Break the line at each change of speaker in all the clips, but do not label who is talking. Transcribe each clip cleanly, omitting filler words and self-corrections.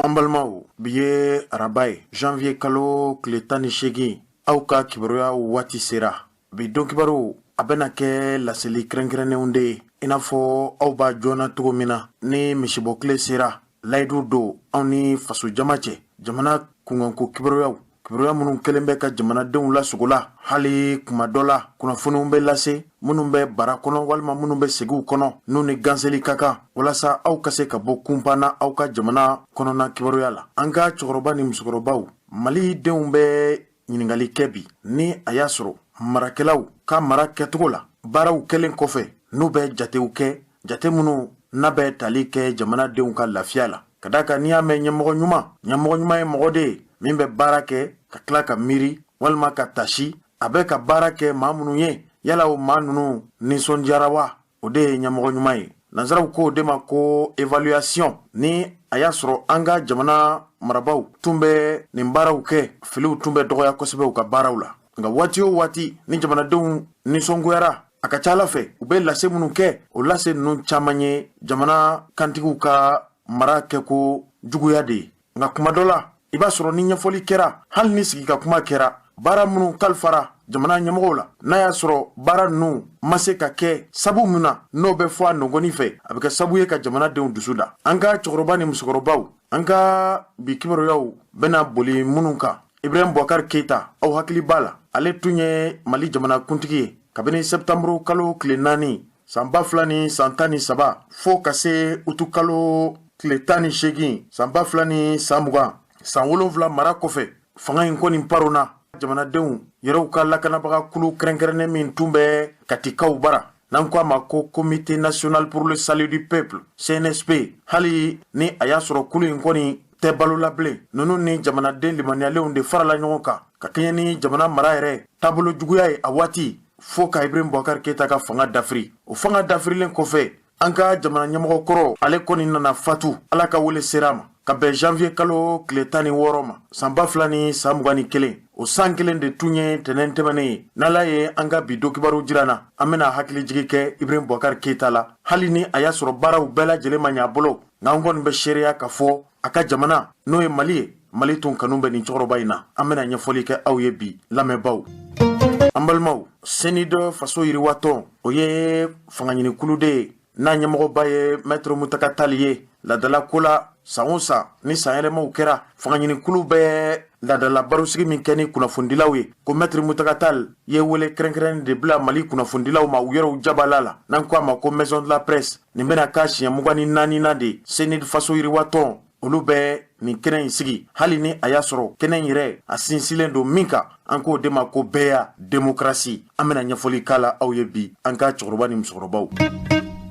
An balimaw, bi ye araba ye, janvier kalo tile 18, aw ka kibaruya waati sera. Bi don kibaru, a bɛna kɛ laseli kɛrɛnkɛrɛnnenw de ye, i n'a fɔ aw b'a joona cogo min na ni misibɔ tile sera. Layidu don anw ni fasojama cɛ, jamana kunkanko kibaruyaw, kibaruya minnu kɛlen bɛ ka jamanadenw lasogola. Hali kuma dɔ la, kunnafoniw bɛ lase minnu bɛ bara kɔnɔ walima minnu bɛ segiw kɔnɔ, n'u ni ganseli ka kan, walasa aw ka se ka bɔ kunpan na aw ka jamana kɔnɔna kibaruya la. An ka cɛkɔrɔba ni musokɔrɔbaw, Mali denw bɛ ɲininkali kɛ bi ni a y'a sɔrɔ marakɛlaw ka mara kɛcogo la, baaraw kɛlen kɔfɛ, n'u bɛ jatew kɛ, jate minnu n'a bɛ tali kɛ jamanadenw ka lafiya la. Ka d'a kan n'i y'a mɛn ɲɛmɔgɔ ɲuman, ɲɛmɔgɔ ɲuman ye mɔgɔ de ye min bɛ baara kɛ ka tila ka miiri walima ka tasi a bɛ ka baara kɛ maa minnu ye, yala o maa ninnu nisɔndiyara wa? O de ye ɲɛmɔgɔ ɲuman ye. Nansaraw ko o de ma ko évaluation. Ni a y'a sɔrɔ an ka jamana marabaaw tun bɛ nin baaraw kɛ, filiw tun bɛ dɔgɔya kosɛbɛ u ka baaraw la. Nka waati o waati ni jamanadenw nisɔngoyara, a ka ca a la fɛ u bɛ lase minnu kɛ, o lase ninnu caman ye jamana kantigiw ka mara kɛko juguya de ye. Nka kuma dɔ la, i b'a sɔrɔ ni ɲɛfɔli kɛra, hali ni sigi ka kuma kɛra, baara minnu kalifara jamana ɲɛmɔgɔw la, n'a y'a sɔrɔ baara ninnu ma se ka kɛ sabu min na, n'o bɛ fɔ a nɔgɔni fɛ, a bɛ kɛ sabu ye ka jamanadenw dusu da. An ka cɛkɔrɔba ni musokɔrɔbaw, an ka bi kibaruyaw bɛna boli minnu kan, Ibrahim Boubacar Keita, aw hakili b'a la, ale tun ye Mali jamanakuntigi ye kabini sɛptanburu kalo tile 4 san 2013 fo ka se utu kalo tile 18 san 2020. San 7 mara kɔfɛ, fanga in kɔni paronna. Jamanadenw yɛrɛw ka lakanabaga kulu kɛrɛnkɛrɛnnen min tun bɛ Katikaw bara, n'an ko a ma ko Comité national pour le salut du peuple, CNSP, hali ni a y'a sɔrɔ kulu in kɔni tɛ balo la bilen, ninnu ni jamanaden limaniyalenw de farala ɲɔgɔn kan ka kɛɲɛ ni jamana mara yɛrɛ taabolo juguya ye a waati, fo ka Ibrahim Boubacar Keita ka fanga dafiri. O fanga dafirilen kɔfɛ, an ka jamana ɲɛmɔgɔ kɔrɔ, ale kɔni nana fatu, Ala ka wele sera a ma ka bɛn janvier kalo tile 16 ma san 2021. O san kelen de tun ye tɛnɛn tɛmɛnen ye. N'Ala ye an ka bi don kibaru jira na, an bɛna hakilijigi kɛ Ibrahim Boubacar Keita la, hali ni a y'a sɔrɔ baaraw bɛɛ lajɛlen ma ɲɛ a bolo. Nka an kɔni bɛ seereya k'a fɔ a ka jamana, n'o ye Mali ye, Mali tun kanu bɛ nin cɛkɔrɔba in na. An bɛna ɲɛfɔli kɛ aw ye bi, lamɛnbaaw. An balimaw, CNID faso yiriwatɔn, o ye fangaɲinikulu de ye n'a ɲɛmɔgɔba ye Maître Mountaga Tall ye. Ladala ko la, san o san ni sanyɛlɛmaw kɛra, fangaɲinikulu bɛ ladala barosigi min kɛ ni kunnafonidilaw ye, ko Maître Mountaga Tall ye wele kɛrɛnkɛrɛnnen de bila Mali kunnafonidilaw ma u yɛrɛw jabala la, n'an ko a ma ko Maison de la Presse. Nin bɛna k'a siɲɛ 24nan de ye CNID faso yiriwatɔn olu bɛ nin kɛnɛ in sigi, hali ni a y'a sɔrɔ kɛnɛ in yɛrɛ a sinsinlen don min kan, an k'o de ma ko bɛɛya, démocratie. An bɛna ɲɛfɔli k'a la aw ye bi, an ka cɛkɔrɔba ni musokɔrɔbaw.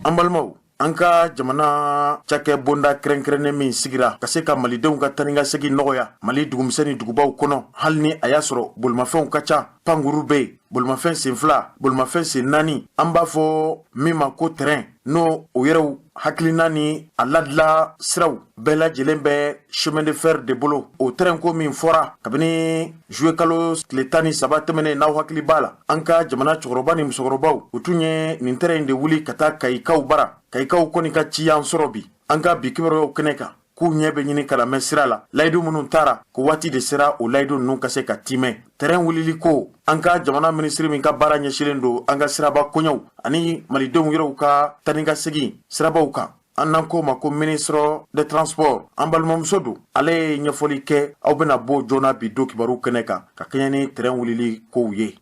An balimaw, an ka jamana cakɛ bonda kɛrɛnkɛrɛnnen min sigira ka se ka malidenw ka taa ni ka segin nɔgɔya Mali dugumisɛn ni dugubaw kɔnɔ, hali ni a y'a sɔrɔ bolimafɛnw ka ca, pankuru bɛ yen, bolimafɛn sen fila, bolimafɛn sen naani, an b'a fɔ min ma ko train, n'o o yɛrɛw hakilina ni a ladila siraw bɛɛ lajɛlen bɛ chemin de fer de bolo. O train ko min fɔra kabini juillet kalo tile 13 tɛmɛnen, n'aw hakili b'a la, an ka jamana cɛkɔrɔba ni musokɔrɔbaw, u tun ye nin train in de wuli ka taa Kayikaw bara. Kayikaw kɔni ka ci y'an sɔrɔ bi an ka bi kibaruyaw kɛnɛ kan, k'u ɲɛ bɛ ɲini ka na mɛn sira la. Layidu minnu tara, ko waati de sera o layidu ninnu ka se ka timɛ. Tɛrɛn wulili ko, an ka jamana minisiri min ka baara ɲɛsinnen don an ka siraba koɲɛw ani malidenw yɛrɛw ka taa ni ka segin sirabaw kan, an n'an k'o ma ko ministre des Transports, an balimamuso don, ale ye ɲɛfɔli kɛ. Aw bɛna bɔ joona bi don kibaru kɛnɛ kan ka kɛɲɛ ni tɛrɛn wulili kow ye.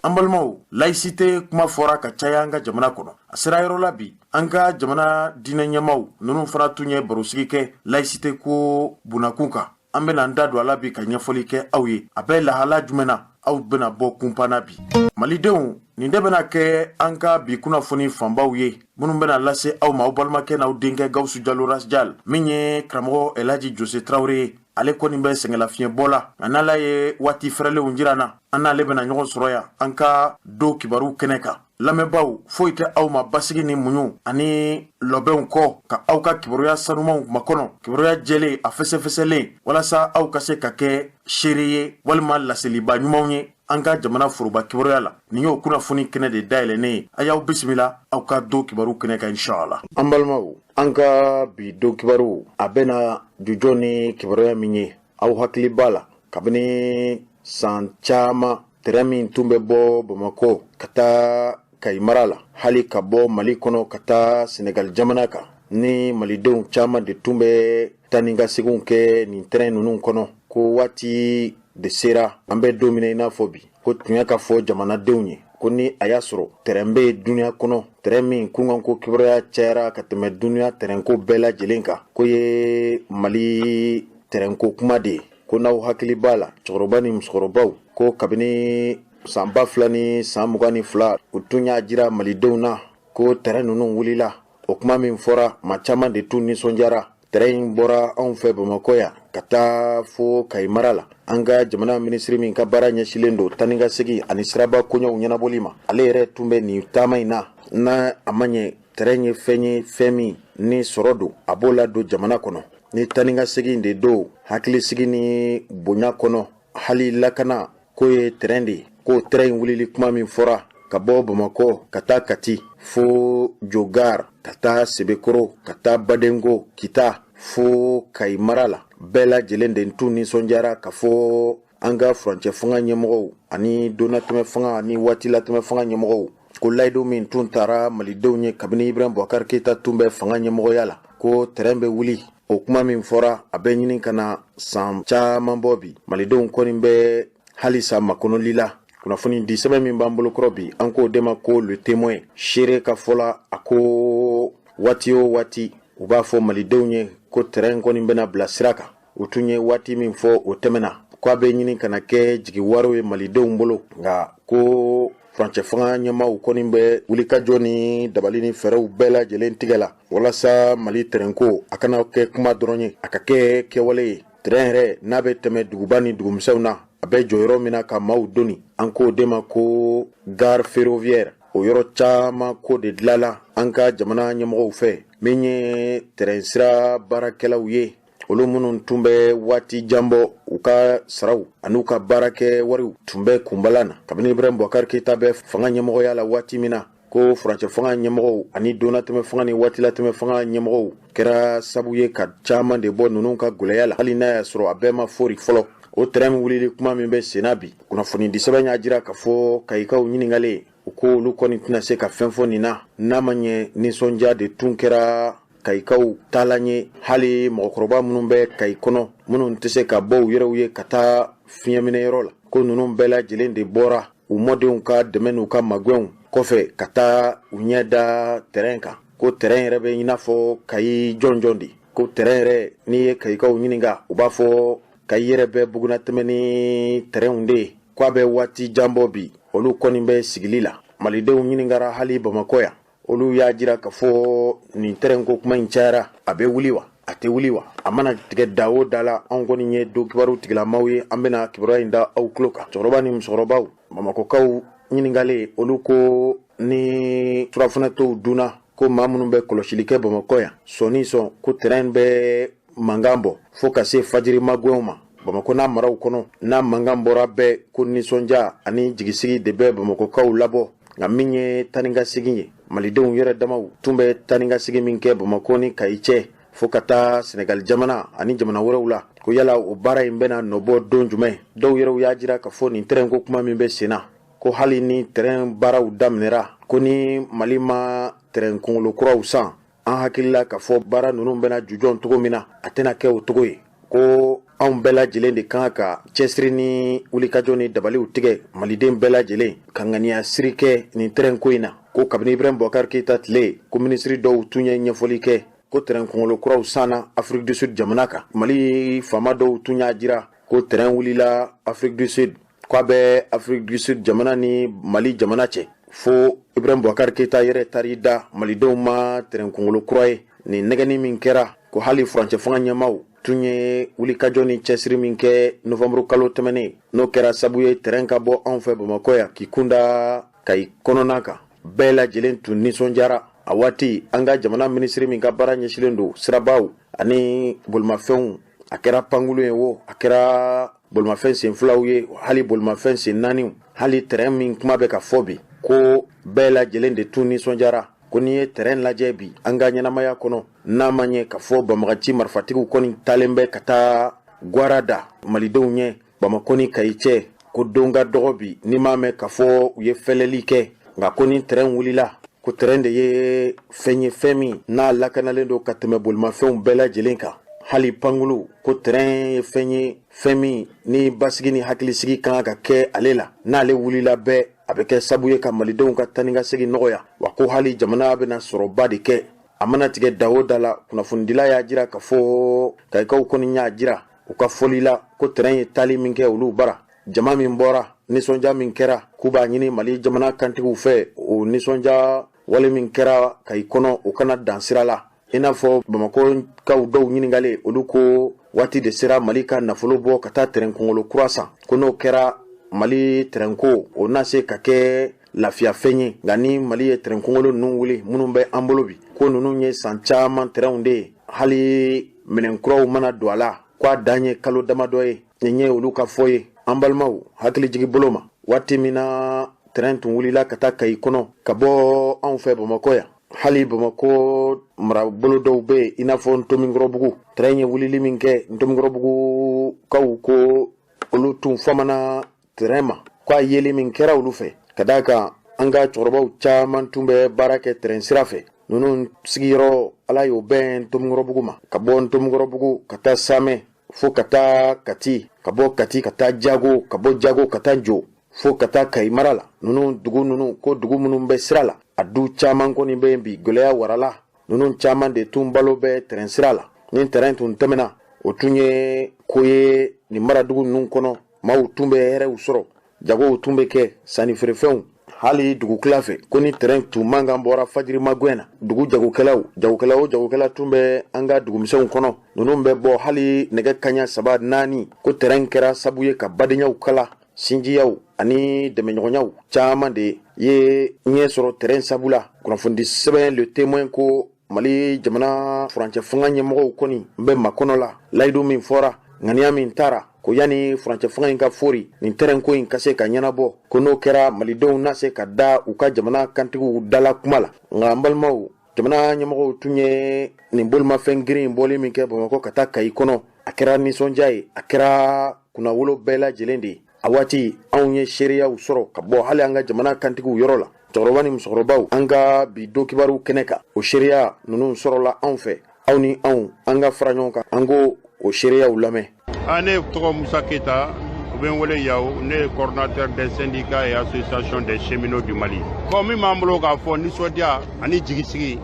An balimaw, laïcité kuma fɔra ka caya an ka jamana kɔnɔ. A sera yɔrɔ la bi, an ka jamana diinɛ ɲɛmaw ninnu fana tun ye barosigi kɛ laïcité ko bunakun kan. An bɛna an da don a la bi ka ɲɛfɔli kɛ aw ye, a bɛ lahala jumɛn na. Aw bɛna bɔ kunpanna bi. Malidenw, nin de bɛna kɛ an ka bi kunnafoni fanbaw ye minnu bɛna lase aw ma aw balimakɛ n'aw denkɛ Gawusu Jalo Rasjal. Min ye karamɔgɔ Elaji Jose Tarawele ye, ale kɔni bɛ sɛgɛnlafiɲɛbɔ la, nka n'Ala ye waati fɛrɛlenw jira na, an n'ale bɛna ɲɔgɔn sɔrɔ yan an ka don kibaru kɛnɛ kan. Lamɛnbaaw, foyi tɛ aw ma basigi ni muɲu ani lɔbɛnw kɔ ka aw ka kibaruya sanumanw makɔnɔ, kibaruya jɛlen, a fɛsɛfɛsɛlen, walasa aw ka se ka kɛ seere ye walima laseliba ɲumanw ye an ka jamana foroba kibaruya la. Nin y'o kunnafoni kɛnɛ de dayɛlɛnnen ye. A y'aw bisimila aw ka don kibaru kɛnɛ kan, inshallah. An balimaw, An ka bi don kibaru a bɛna jujɔ ni kibaruya min ye, aw hakili b'a la kabini san caman tɛrɛn min tun bɛ bɔ Bamakɔ ka taa Kayi mara la, hali ka bɔ Mali kɔnɔ ka taa Senegali jamana kan, ni malidenw caman de tun bɛ taa ni ka seginw kɛ nin tɛrɛn ninnu kɔnɔ, ko waati de sera an bɛ don min na i n'a fɔ bi, ko tiɲɛ ka fɔ jamanadenw ye ko ni a y'a sɔrɔ tɛrɛn bɛ dunuya kɔnɔ, tɛrɛn min kunkanko kibaruya cayara ka tɛmɛ dunuya tɛrɛnko bɛɛ lajɛlen kan, k'o ye Mali tɛrɛnko kuma de ye. Ko n'aw hakili b'a la, cɛkɔrɔba ni musokɔrɔbaw, ko kabini san 2022 u tun y'a jira malidenw na ko tɛrɛn ninnu wulila. O kuma min fɔra, maa caman de tun nisɔndiyara. Tɛrɛn in bɔra anw fɛ Bamakɔ yan ka taa fo Kayi mara la. An ka jamana minisiri min ka baara ɲɛsilen don taa ni ka segin ani siraba koɲɛw ɲɛnabɔli ma, ale yɛrɛ tun bɛ nin taama in na. N'a a ma ɲɛ tɛrɛn ye fɛn ye, fɛn min ni sɔrɔ don, a b'o ladon jamana kɔnɔ. Ni taa ni ka segin de don, hakilisigi ni bonya kɔnɔ, hali lakana k'o ye tɛrɛn de ye. Ko tɛrɛn in wulili kuma min fɔra ka bɔ Bamakɔ ka taa Kati fo Jogar, ka taa Sebekoro, ka taa Badenko, Kita fo Kayi mara la, bɛɛ lajɛlen de tun nisɔndiyara ka fɔ an ka furancɛ fanga ɲɛmɔgɔw ani donnatɛmɛ fanga ani waatilatɛmɛ fanga ɲɛmɔgɔw ko layidu min tun tara malidenw ye kabini Ibrahim Boubacar Keita tun bɛ fanga ɲɛmɔgɔya la, ko tɛrɛn bɛ wuli. O kuma min fɔra, a bɛ ɲini ka na san caman bɔ bi, malidenw kɔni bɛ halisa makɔnɔli la. Kunnafoni di sɛbɛn min b'an bolokɔrɔ bi, an k'o de ma ko Le Témoin. Seere ka fɔ la, a ko waati o waati u b'a fɔ malidenw ye ko tɛrɛn kɔni bɛna bila sira kan. U tun ye waati min fɔ, o tɛmɛna, ko a bɛ ɲini ka na kɛ jigi waro ye malidenw bolo. Nka ko furancɛ fanga ɲɛmaaw kɔni bɛ wulikajɔ ni dabali ni fɛɛrɛw bɛɛ lajɛlen tigɛ la walasa Mali tɛrɛnko a kana kɛ kuma dɔrɔn ye, a ka kɛ kɛwale ye. Tɛrɛn yɛrɛ n'a bɛ tɛmɛ duguba ni dugumisɛnw na, a bɛ jɔ yɔrɔ min na ka maaw doni, an k'o de ma ko gare ferroviaire, o yɔrɔ caman ko de dilala an ka jamana ɲɛmɔgɔw fɛ. Min ye tɛrɛn sira baarakɛlaw ye, olu minnu tun bɛ waati jan bɔ, u ka saraw an'u ka baarakɛ wariw tun bɛ kunbala na kabini Ibrahim Boubacar Keita bɛ fanga ɲɛmɔgɔya la waati min na, ko furancɛ fanga ɲɛmɔgɔw ani donnatɛmɛ fanga ni waatilatɛmɛ fanga ɲɛmɔgɔw kɛra sabu ye ka caman de bɔ ninnu ka gwɛlɛya la, hali n'a y'a sɔrɔ a bɛɛ ma fori fɔlɔ. O tɛrɛn min wulili kuma min bɛ senna bi, kunnafoni di sɛbɛn y'a jira k'a fɔ kayikaw ɲininkalen, u ko olu kɔni tɛna se ka fɛn fɔ nin na. N'a ma ɲɛ nisɔndiya de tun kɛra kayikaw taalan ye, hali mɔgɔkɔrɔba minnu bɛ Kayi kɔnɔ, minnu tɛ se ka bɔ u yɛrɛw ye ka taa fiɲɛminɛyɔrɔ la, ko ninnu bɛɛ lajɛlen de bɔra u mɔdenw ka dɛmɛ n'u ka magɛnw kɔfɛ ka taa u ɲɛ da tɛrɛn kan. Ko tɛrɛn yɛrɛ bɛ i n'a fɔ Kayi jɔnjɔn de. Ko tɛrɛn yɛrɛ, n'i ye kayikaw ɲininka, u b'a fɔ Kayi yɛrɛ bɛ bugunatɛmɛ ni tɛrɛnw de ye. Ko a bɛ waati jan bɔ bi, olu kɔni bɛ sigili la. Malidenw ɲininkara hali Bamakɔ yan, olu y'a jira k'a fɔ nin tɛrɛnko kuma in cayara, a bɛ wuli wa, a tɛ wuli wa? A mana tigɛ da o da la, anw kɔni ye don kibaru tigilamaw ye, an bɛna kibaruya in da aw tulo kan. Cɛkɔrɔba ni musokɔrɔbaw, bamakɔkaw ɲininkalen, olu ko ni surafanatɔw dunna, ko maa minnu bɛ kɔlɔsili kɛ Bamakɔ yan sɔn ni sɔn, ko tɛrɛn bɛ mankan bɔ fo ka se fajiri magɛnw ma Bamakɔ n'a maraw kɔnɔ. N'a mankan bɔra bɛɛ, ko nisɔndiya ani jigisigi de bɛ bamakɔkaw labɔ. Nka min ye taa ni ka segin ye, malidenw yɛrɛ damaw tun bɛ taa ni ka segin min kɛ Bamakɔ ni Kayi cɛ fo ka taa Senegali jamana ani jamana wɛrɛw la, ko yala o baara in bɛna nɔbɔ don jumɛn? Dɔw yɛrɛw y'a jira k'a fɔ nin tɛrɛnko kuma min bɛ sen na, ko hali ni tɛrɛn baaraw daminɛra, ko ni Mali ma tɛrɛn kunkolo kuraw san, an hakilila k'a fɔ baara ninnu bɛna jujɔn cogo min na, a tɛna kɛ o cogo ye. Ko anw bɛɛ lajɛlen de kan ka cɛsiri ni wulikajɔ ni dabaliw tigɛ, maliden bɛɛ lajɛlen ka ŋaniya siri kɛ nin tɛrɛn ko in na. Ko kabini Ibrahim Boubacar Keita tile, ko minisiri dɔw tun ye ɲɛfɔli kɛ ko tɛrɛn kunkolo kuraw sanna Afrique du Sud jamana kan. Mali faama dɔw tun y'a jira ko tɛrɛn wulila Afrique du Sud, k'a bɛ Afrique du Sud jamana ni Mali jamana cɛ, fo Ibrahim Boubacar Keita yɛrɛ taar'i da malidenw ma tɛrɛn kunkolo kura ye. Nin nɛgɛni min kɛra, ko hali furancɛ fanga ɲɛmaaw tun ye wulikajɔ ni cɛsiri min kɛ novanburu kalo tɛmɛnen, n'o kɛra sabu ye tɛrɛn ka bɔ anw fɛ Bamakɔ yan k'i kunda Kayi kɔnɔna kan, bɛɛ lajɛlen tun nisɔndiyara. A waati, an ka jamana minisiri min ka baara ɲɛsilen don sirabaw ani bolimafɛnw, a kɛra pankurun ye wo, a kɛra bolimafɛn sen filaw ye, hali bolimafɛn sen naaniw, hali tɛrɛn min kuma bɛ ka fɔ bi, ko bɛɛ lajɛlen de tun nisɔndiyara. Ko n'i ye tɛrɛn lajɛ bi an ka ɲɛnamaya kɔnɔ, n'a ma ɲɛ k'a fɔ banbagaci marifatigiw kɔni taalen bɛ ka taa gwara da malidenw ɲɛ Bamakɔ ni Kayi cɛ, ko don ka dɔgɔ bi n'i m'a mɛn k'a fɔ u ye fɛlɛli kɛ. Nka ko ni tɛrɛn wulila, ko tɛrɛn de ye fɛn ye, fɛn min n'a lakanalen don ka tɛmɛ bolimafɛnw bɛɛ lajɛlen kan, hali pankulu. Ko tɛrɛn ye fɛn ye, fɛn min ni basigi ni hakilisigi kan ka kɛ ale la. N'ale wulila bɛɛ, a bɛ kɛ sabu ye ka malidenw ka taa ni ka segin nɔgɔya, wa ko hali jamana bɛna sɔrɔba de kɛ. A mana tigɛ da o da la, kunnafonidila y'a jira k'a fɔ kayikaw kɔni y'a jira u ka fɔli la ko tɛrɛn ye taali min kɛ olu bara, jama min bɔra, nisɔndiya min kɛra, k'u b'a ɲini Mali jamana kantigiw fɛ, o nisɔndiya wale min kɛra Kayi kɔnɔ, o kana dan sira la. I n'a fɔ Bamakɔkaw dɔw ɲininkalen, olu ko waati de sera Mali ka nafolo bɔ ka taa tɛrɛn kunkolo kura san, ko n'o kɛra, Mali tɛrɛnko o na se ka kɛ lafiyafɛn ye. Nka ni Mali ye tɛrɛn kunkolo ninnu wuli minnu bɛ an bolo bi, ko ninnu ye san caman tɛrɛnw de ye, hali minɛn kuraw mana don a la, ko a dan ye kalo damadɔ ye. Nin ye olu ka fɔ ye. An balimaw, hakili jigi bolo ma, waati min na tɛrɛn tun wulila ka taa Kayi kɔnɔ ka bɔ anw fɛ Bamakɔ yan, hali Bamakɔ marabolo dɔw bɛ yen, i n'a fɔ Ntomikɔrɔbugu, tɛrɛn ye wulili min kɛ, Ntomikɔrɔbugukaw ko olu tun famana tɛrɛn ma, ko a yeli min kɛra olu fɛ, ka d'a kan an ka cɛkɔrɔbaw caman tun bɛ baara kɛ tɛrɛn sira fɛ. Ninnu sigiyɔrɔ, Ala y'o bɛn Ntomikɔrɔbugu ma. Ka bɔ Ntomikɔrɔbugu ka taa Samɛ, fo ka taa Kati, ka bɔ Kati ka taa Jago, ka bɔ Jago ka taa Jo, fo ka taa Kayi mara la. Ninnu dugu ninnu, ko dugu minnu bɛ sira la, a du caman kɔni bɛ yen bi, gɛlɛya warala. Ninnu caman de tun balo bɛ tɛrɛn sira la. Ni tɛrɛn tun tɛmɛna, o tun ye ko ye nin maradugu ninnu kɔnɔ. Maaw tun bɛ hɛrɛw sɔrɔ, jagow tun bɛ kɛ, sanni feerefɛnw, hali dugukila fɛ. Ko ni tɛrɛn tun mankan bɔra fajiri magɛn na, dugu jagokɛlaw, jagokɛla o jagokɛla tun bɛ an ka dugumisɛnw kɔnɔ, ninnu bɛ bɔ hali nɛgɛ kaɲa 3, 4. Ko tɛrɛn kɛra sabu ye ka badenyaw kala, sinjiyaw ani dɛmɛɲɔgɔnyaw caman de ye ɲɛ sɔrɔ tɛrɛn sabu la. Kunnafonidi sɛbɛn Le Témoin ko Mali jamana furancɛ fanga ɲɛmɔgɔw kɔni bɛ makɔnɔ la. Layidu min fɔra, ŋaniya min taara, ko yanni furancɛ fanga in ka fori, nin tɛrɛnko in ka se ka ɲɛnabɔ, ko n'o kɛra, malidenw na se ka da u ka jamana kantigiw dala kuma la. Nka an balimaw, jamana ɲɛmɔgɔw tun ye nin bolimafɛn girin bɔli min kɛ Bamakɔ ka taa Kayi kɔnɔ, a kɛra nisɔndiya ye, a kɛra kunnawolo bɛɛ lajɛlen de ye. A waati, anw ye seereyaw sɔrɔ ka bɔ hali an ka jamana kantigiw yɔrɔ la, cɛkɔrɔba ni musokɔrɔbaw. An ka bi don kibaru kɛnɛ kan, o seereya ninnu sɔrɔla anw fɛ. Aw ni anw, an ka fara ɲɔgɔn kan, an ko o seereyaw lamɛn.
A ne tɔgɔ Musa Keyita, u bɛ n wele Yawo. Ne ye coordonnateur des syndicats et associations des cheminots du Mali. Bon, min b'an bolo k'a fɔ, nisɔndiya ani jigisigi,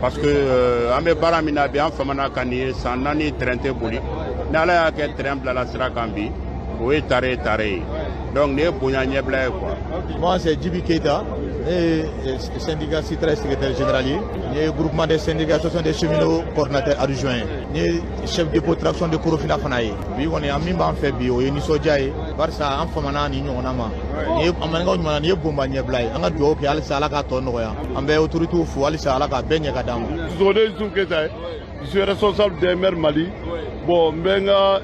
parce que an bɛ baara min na bi, an famana ka nin ye san 4, train tɛ boli. Ni Ala y'a kɛ train bilala sira kan bi, o ye tare tare ye. Donc nin ye bonya ɲɛbila ye quoi.
Moi, c'est Djibi Keita, ne ye syndicat SYTRA secrétaire général ye, n ye groupement des syndicats association des cheminots coordonnateur adjoint ye, n ye chef dépôt traction de Korofina fana ye. Bi kɔni, an min b'an fɛ bi, o ye nisɔndiya ye, barisa an famana nin ɲɔgɔnna ma. Nin ye a maninkaw ɲuman, nin ye bonba ɲɛbila ye. An ka dugawu kɛ halisa, Ala k'a tɔ nɔgɔya. An bɛ autorités fo halisa, Ala k'a bɛɛ ɲɛ ka d'an ma.
Sogode Youssouf Keita ye, je suis responsable DMR Mali. Bon, n bɛ n ka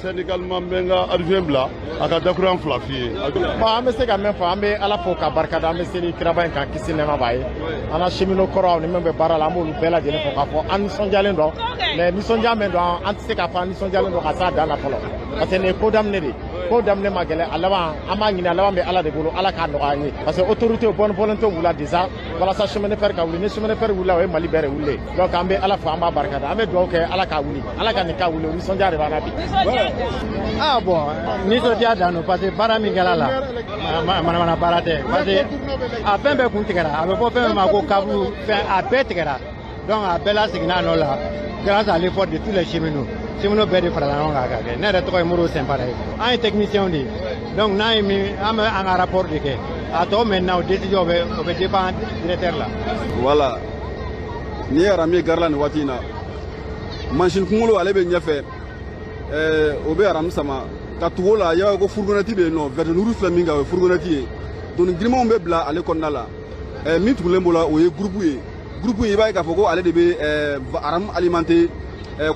syndicalement, n bɛ n ka adjoint bila a ka dakuruyan 2 f'i ye.
Bon, an bɛ se ka min fɔ, an bɛ Ala fo ka barika da, an bɛ seli kiraba in kan, kisi nɛɛma b'a ye. An ka cheminot kɔrɔw ni min bɛ baara la, an b'olu bɛɛ lajɛlen fo k'a fɔ an nisɔndiyalen don. Mais nisɔndiya min don, an tɛ se k'a fɔ an nisɔndiyalen don ka s'a dan na fɔlɔ, parce que nin ye ko daminɛ de ye. Ko daminɛ ma gɛlɛn, a laban, an b'a ɲini, a laban bɛ Ala de bolo, Ala k'a nɔgɔya an ye, parce que autorité, bonne volonté b'u la déjà walasa chemin de fer ka wuli. Ni chemin de fer wulila, o ye Mali bɛɛ de wulilen. Donc an bɛ Ala fo, an b'a barika da, an bɛ dugawu kɛ, Ala k'a wuli, Ala ka nin k'a wuli. O nisɔndiya de b'an na bi.
Ah bon, nisɔndiya dan don, parce que baara min kɛra la, manamana baara tɛ, parce que a fɛn bɛɛ kun tigɛra. A bɛ fɔ fɛn min ma ko câble, fɛn a bɛɛ tigɛra. Donc a bɛɛ laseginna a nɔ la grâce à l'effort de tous les cheminots. Cheminots bɛɛ de farala ɲɔgɔn kan k'a kɛ. Ne yɛrɛ tɔgɔ ye Modibo Sɛnpara ye. An ye technicien de ye, donc n'an ye min, an bɛ an ka rapport de kɛ. A tɔ maintenant, o décision bɛ, o bɛ dépend directeur la.
Voilà, n'i ye rame ye gare la nin waati in na, mansin kunkolo ale bɛ ɲɛfɛ, o bɛ rame sama ka tugu o la. I b'a ye ko fourgonnette bɛ yen nɔ, vert rouge filɛ min kan, o ye fourgonnette ye. Doni girimanw bɛ bila ale kɔnɔna la. Min tugulen b'o la, o ye groupe ye. Groupe in, i b'a ye k'a fɔ ko ale de bɛ rame alimenter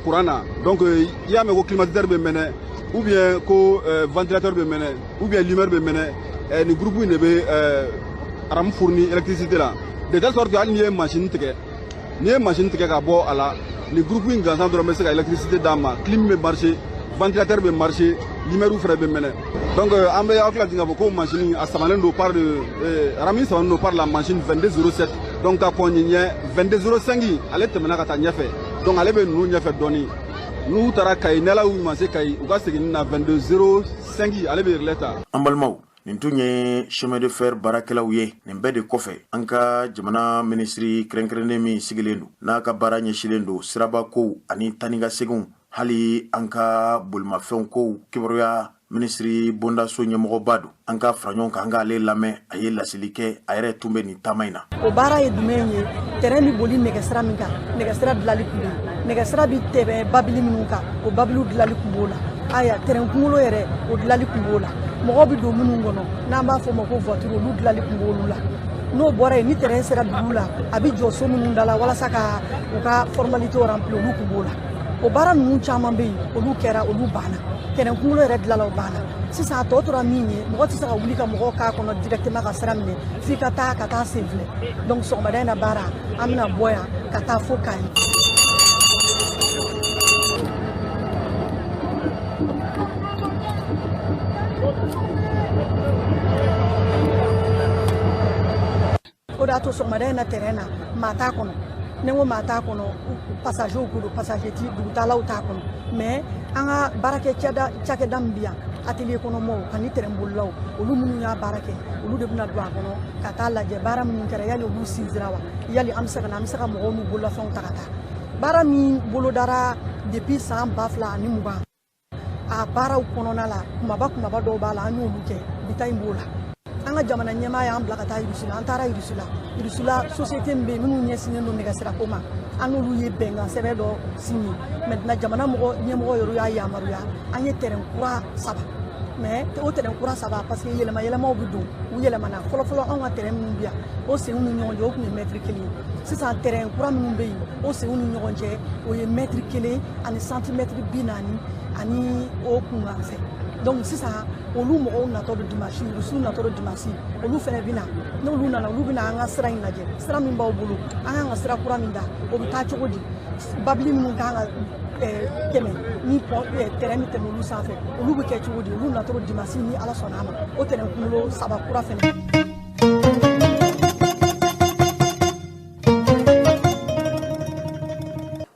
courant na. Donc i y'a mɛn ko climatiseur bɛ mɛnɛ, ou bien ko ventilateur bɛ mɛnɛ, ou bien lumière bɛ mɛnɛ, nin groupe in de bɛ rame fourni électricité la. De telle sorte que hali n'i ye machine tigɛ, n'i ye machine tigɛ ka bɔ a la, nin groupe in gansan dɔrɔn bɛ se ka électricité d'a ma, clim bɛ marcher, ventilateur bɛ marcher, lumière fɛnɛ bɛ mɛnɛ. Donc an bɛ aw tila k'a fɔ ko machine a samalen don par le rame samalen don par la machine 2207. Donc ka kɔn nin ɲɛ, 2205, ale tɛmɛna ka taa ɲɛfɛ. Donc ale bɛ ninnu ɲɛfɛ dɔɔni. N'u taara Kayi, n'ala y'u ɲuman se Kayi, u ka segin na, 2205, ale bɛ relais ta.
An balimaw, nin tun ye chemin de fer baarakɛlaw ye. Nin bɛɛ de kɔfɛ, an ka jamana minisiri kɛrɛnkɛrɛnnen min sigilen don, n'a ka baara ɲɛsilen don siraba kow ani taanikasɛginw, hali an ka bolimafɛnw kow kibaruya minisiri bondaso ɲɛmɔgɔba don, an ka fara ɲɔgɔn kan, an k'ale lamɛn. A ye laseli kɛ, a yɛrɛ tun bɛ nin taama in na.
O baara ye jumɛn ye? Tɛrɛn bɛ boli nɛgɛsira min kan, nɛgɛsira dilali tun bɛ yen. Nɛgɛsira bɛ tɛmɛ babili minnu kan, o babiliw dilali tun b'o la. Aya, tɛrɛn kunkolo yɛrɛ, o dilali tun b'o la. Mɔgɔw bɛ don minnu kɔnɔ, n'an b'a fɔ o ma ko voiture, olu dilali tun b'olu la. N'o bɔra yen, ni tɛrɛn sera dugu la, a bɛ jɔ so minnu da la walasa ka u ka formalité remplir, olu tun b'o la. O baara ninnu caman bɛ yen, olu kɛra, olu banna. Tɛrɛn kunkolo yɛrɛ dilala, o banna. Sisan a tɔ tora min ye, mɔgɔ tɛ se ka wuli ka mɔgɔw k'a kɔnɔ directement ka sira minɛ, f'i ka taa ka taa sen filɛ. Donc sɔgɔmada in na baara, an bɛna bɔ yan ka taa fo Kayi. O de y'a to sɔgɔmada in na, tɛrɛn na, maa t'a kɔnɔ. Ne ko maa t'a kɔnɔ, passagerw ko don, passager ti, dugutalaw t'a kɔnɔ. Mais an ka baarakɛ cakɛda min bɛ yan, atelier kɔnɔ mɔgɔw ani tɛrɛn bolilaw, olu minnu y'a baara kɛ, olu de bɛna don a kɔnɔ ka taa lajɛ baara minnu kɛra, yali olu sinzira wa, yali an bɛ se ka na, an bɛ se ka mɔgɔw n'u bololafɛnw ta ka taa. Baara min bolodara depuis san 2020, a baaraw kɔnɔna la, kumaba kumaba dɔw b'a la, an y'olu kɛ. Bi ta in b'o la. An ka jamana ɲɛmaa y'an bila ka taa Irusila. An taara Irusila. Irusila, société min bɛ yen, minnu ɲɛsinnen don nɛgɛsirako ma, an n'olu ye bɛnkan sɛbɛn dɔ signé. Maintenant, jamana mɔgɔ ɲɛmɔgɔ yɛrɛ y'a yamaruya, an ye tɛrɛn kura saba. Mais o tɛrɛn kura saba, parce que yɛlɛma yɛlɛmaw bɛ don, u yɛlɛmana. Fɔlɔfɔlɔ, anw ka tɛrɛn minnu bɛ yan, o senw ni ɲɔgɔn cɛ, o tun ye mɛtiri 1 ye. Sisan, tɛrɛn kura minnu bɛ yen, o senw ni ɲɔgɔn cɛ, o ye mɛtiri 1 ani santimɛtiri 40 ani o kunkan fɛ. Donc sisan, olu mɔgɔw natɔ don dimanche, Rusiw natɔ don dimanche, olu fɛnɛ bɛ na. N'olu nana, olu bɛna an ka sira in lajɛ, sira min b'aw bolo, an kan ka sira kura min da, o bɛ taa cogo di, babili minnu kan ka tɛmɛ ni tɛrɛn bɛ tɛmɛ olu sanfɛ, olu bɛ kɛ cogo di. Olu natɔ don dimanche, ni Ala sɔnna a ma, o tɛrɛn kunkolo saba kura fɛnɛ.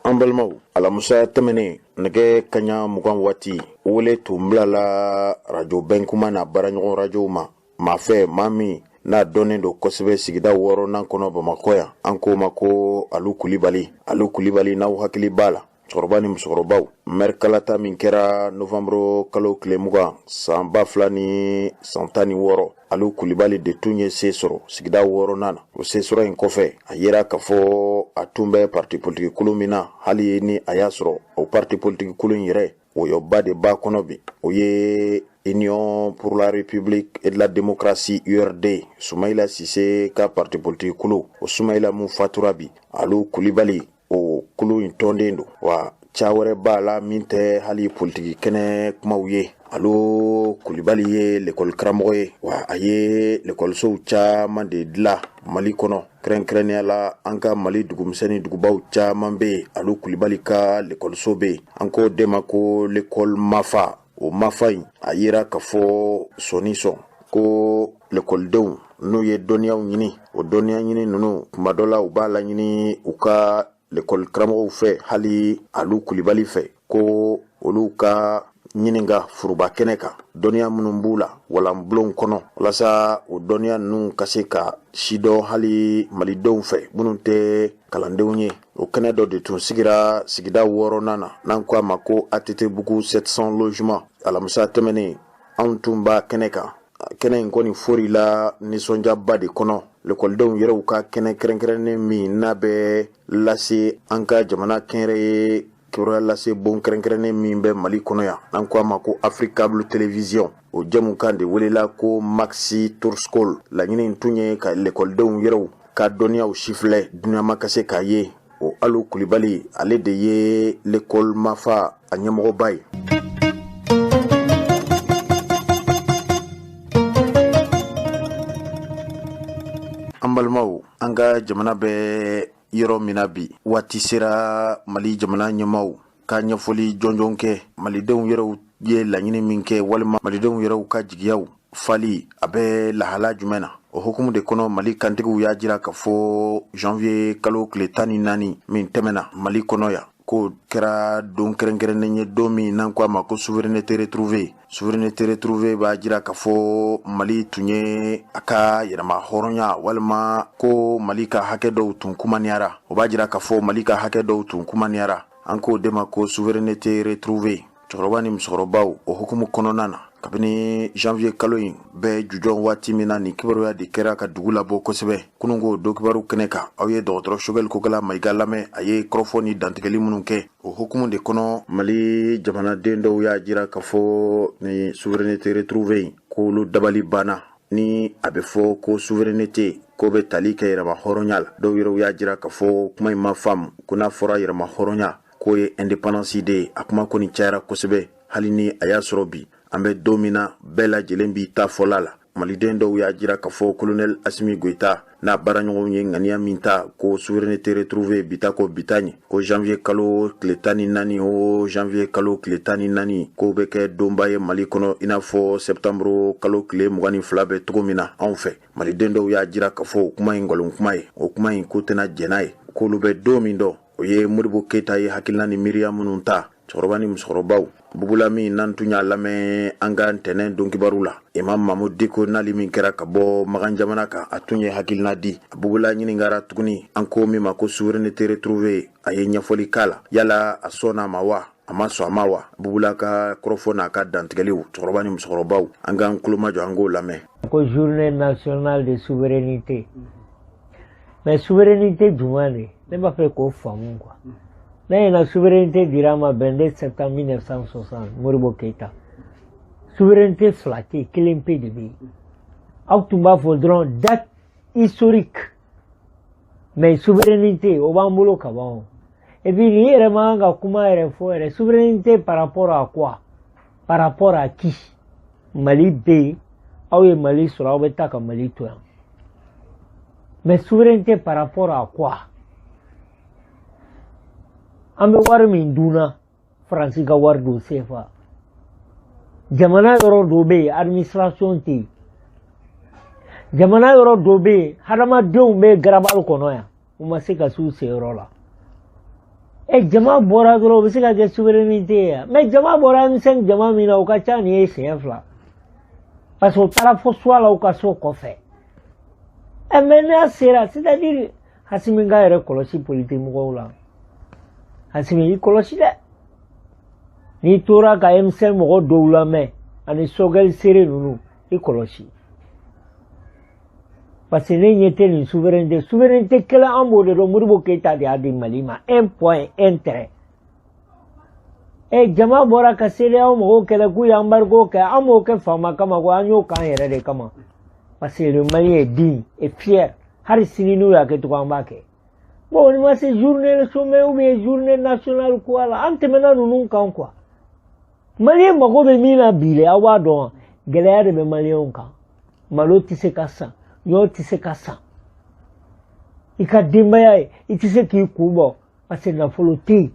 An balimaw, alamusa tɛmɛnen, nɛgɛ kaɲa 20 waati, wele tun bilala rajo Bɛnkuma n'a baaraɲɔgɔn rajow ma. Maa fɛ, maa min n'a dɔnnen don kosɛbɛ sigida wɔɔrɔnan kɔnɔ Bamakɔ yan, an k'o ma ko Alu Kulibali. Alu Kulibali, n'aw hakili b'a la, cɛkɔrɔba ni musokɔrɔbaw, mɛri kalata min kɛra novanburu kalo tile 20 san 2016, Alu Kulibali de tun ye se sɔrɔ sigida wɔɔrɔnan na. O se sɔrɔ in kɔfɛ, a yera k'a fɔ a tun bɛ parti politiki kulu min na, hali ni a y'a sɔrɔ o parti politiki kulu in yɛrɛ, wɔyɔba de b'a kɔnɔ bi, o ye Union pour la République et de la démocratie, URD, Sumayila Sise ka parti politique kulu. O Sumayila mun fatura bi, Alu Kulibali o kulu in tɔnden don. Wa ca wɛrɛ b'a la min tɛ hali politiki kɛnɛ kumaw ye. Alu Kulibali ye lekɔli karamɔgɔ ye, wa a ye lekɔlisow caman de dilan Mali kɔnɔ, kɛrɛnkɛrɛnnenya la an ka Mali dugumisɛnnin dugubaw caman bɛ yen, Alu Kulibali ka lekɔliso bɛ yen. An k'o de ma ko lekɔli Mafa. O Mafa in, a yera k'a fɔ sɔni sɔn ko lekɔlidenw n'u ye dɔnniyaw ɲini, o dɔnniya ɲini ninnu, kuma dɔ la u b'a laɲini u ka lekɔli karamɔgɔw fɛ, hali Alu Kulibali fɛ, ko olu ka ɲininka foroba kɛnɛ kan dɔnniya minnu b'u la walanbulonw kɔnɔ, walasa o dɔnniya ninnu ka se ka sidɔn hali malidenw fɛ minnu tɛ kalandenw ye. O kɛnɛ dɔ de tun sigira sigida wɔɔrɔnan na, n'an ko a ma ko ATT Bugu 700 logement. Alamisa tɛmɛnen, anw tun b'a kɛnɛ kan. Kɛnɛ in kɔni fori la nisɔndiyaba de kɔnɔ. Lekɔlidenw yɛrɛw ka kɛnɛ kɛrɛnkɛrɛnnen min n'a bɛ lase an ka jamana kɛnyɛrɛye kibaruya lase bon kɛrɛnkɛrɛnnen min bɛ Mali kɔnɔ yan, n'an ko a ma ko Africable Télévision, o jɛmukan de welela ko Maxi Tour School. Laɲini tun ye ka lekɔlidenw yɛrɛw ka dɔnniyaw sifilɛ duniyama ka se k'a ye. O Alu Kulibali, ale de ye lekɔli Mafa a ɲɛmɔgɔba ye. An An balimaw, an ka jamana bɛ yɔrɔ min na bi, waati sera Mali jamana ɲɛmaaw ka ɲɛfɔli jɔnjɔn kɛ malidenw yɛrɛw ye laɲini min kɛ, walima malidenw yɛrɛw ka jigiyaw fali a bɛ lahala jumɛn na. O hukumu de kɔnɔ, Mali kantigiw y'a jira k'a fɔ janvier kalo tile 14 min tɛmɛna Mali kɔnɔ yan, k'o kɛra don kɛrɛnkɛrɛnnen ye, don min n'an ko a ma ko souveraineté retrouvée. Souveraineté retrouvée b'a jira k'a fɔ Mali tun ye a ka yɛrɛma hɔrɔnya, walima ko Mali ka hakɛ dɔw tun kumaniyara. O b'a jira k'a fɔ Mali ka hakɛ dɔw tun kumaniyara. An k'o de ma ko souveraineté retrouvée. Cɛkɔrɔba ni musokɔrɔbaw, o hukumu kɔnɔna na, kabini janvier kalo in bɛɛ jujɔn waati min na, nin kibaruya de kɛra ka dugu labɔ kosɛbɛ. Kununko don kibaru kɛnɛ kan, aw ye dɔgɔtɔrɔ Choguel Kokala Mayiga lamɛn, a ye kɔrɔfɔ ni dantigɛli minnu kɛ. O hukumu de kɔnɔ, Mali jamanaden dɔw y'a jira k'a fɔ ni souveraineté retrouvée in, k'olu dabali banna ni a bɛ fɔ ko souveraineté ko bɛ tali kɛ yɛrɛma hɔrɔnya la. Dɔw yɛrɛw y'a jira k'a fɔ kuma in ma faamu, ko n'a fɔra yɛrɛma hɔrɔnya, k'o ye indépendance de ye. A kuma kɔni cayara kosɛbɛ, hali ni a y'a sɔrɔ bi an bɛ don min na, bɛɛ lajɛlen b'i ta fɔla la. Maliden dɔw y'a jira k'a fɔ colonel Assimi Goïta n'a baaraɲɔgɔnw ye ŋaniya min ta ko souveraineté retrouvée bi ta ko bi ta ɲɛ, ko janvier kalo tile 14 o janvier kalo tile 14, k'o bɛ kɛ donba ye Mali kɔnɔ, i n'a fɔ septembre kalo tile 22 bɛ cogo min na anw fɛ. Maliden dɔw y'a jira k'a fɔ o kuma in nkalon kuma ye, o kuma in k'u tɛna jɛn n'a ye, k'olu bɛ don min dɔn, o ye Modibo Keyita ye hakilina ni miiriya minnu ta. Cɛkɔrɔba ni musokɔrɔbaw, bugula min n'an tun y'a lamɛn an ka ntɛnɛn donkibaru la, Imam Mahmoud Dicko nali min kɛra ka bɔ Magan jamana kan, a tun ye hakilina di. A bugula ɲininkara tuguni, an ko min ma ko souveraineté retrouvée, a ye ɲɛfɔli k'a la. Yala a sɔnna a ma wa, a ma sɔn a ma wa? Bugula ka kɔrɔfɔ n'a ka dantigɛliw, cɛkɔrɔba ni musokɔrɔbaw, an k'an tulomajɔ, an k'o lamɛn.
Ko journée nationale de souveraineté, mais souveraineté jumɛn de? Ne b'a fɛ k'o faamu quoi. Ne ɲɛna, souveraineté dira ma 22 septembre 1960, Modibo Keïta. Souveraineté fila tɛ yen, kelen pe de bɛ yen. Aw tun b'a fɔ dɔrɔn date historique, mais souveraineté o b'an bolo ka ban o. Et puis nin yɛrɛ man kan ka kuma yɛrɛ fɔ yɛrɛ. Souveraineté par rapport à quoi, par rapport à qui? Mali bɛ yen, aw ye Mali sɔrɔ, aw bɛ taa ka Mali to yan, mais souveraineté par rapport à quoi? An bɛ wari min dunna, Faransi ka wari don CFA. Jamana yɔrɔ dɔ bɛ yen, administration tɛ yen. Jamana yɔrɔ dɔ bɛ yen, hadamadenw bɛ garabali kɔnɔ yan, u ma se ka s'u seyɔrɔ la. Ɛ, jama bɔra dɔrɔn, o bɛ se ka kɛ souveraineté ye yan? Mais jama bɔra M5 jama min na, o ka ca nin ye siɲɛ 2, parce que o taara fo suwa la, u ka so kɔfɛ. Ɛ, mais n'a sera, c'est à dire Assimi ka yɛrɛ kɔlɔsi politique mɔgɔw la. Assimi, i kɔlɔsi dɛ. N'i tora ka M5 mɔgɔ dɔw lamɛn ani Choguel Sere ninnu, i kɔlɔsi, parce que ne ɲɛ tɛ nin souveraineté. Souveraineté kelen an b'o de dɔn, Modibo Keyita de y'a di Mali ma, un point un trait. Ɛ, jama bɔra ka CEDEAO mɔgɔw kɛlɛ k'u ye embargo kɛ, an m'o kɛ faama kama ko an y'o k'an yɛrɛ de kama, parce que le Mali est digne et fier. Hali sini n'u y'a kɛ cogo, an b'a kɛ. Bon, ni ma se journée sommet ou bien journée nationale quoi la, an tɛmɛna ninnu kan quoi. Malien mago bɛ min na bi dɛ, aw b'a dɔn, gɛlɛya de bɛ maliyɛnw kan. Malo tɛ se ka san, ɲɔ tɛ se ka san, i ka denbaya ye, i tɛ se k'i kun bɔ parce que nafolo tɛ yen.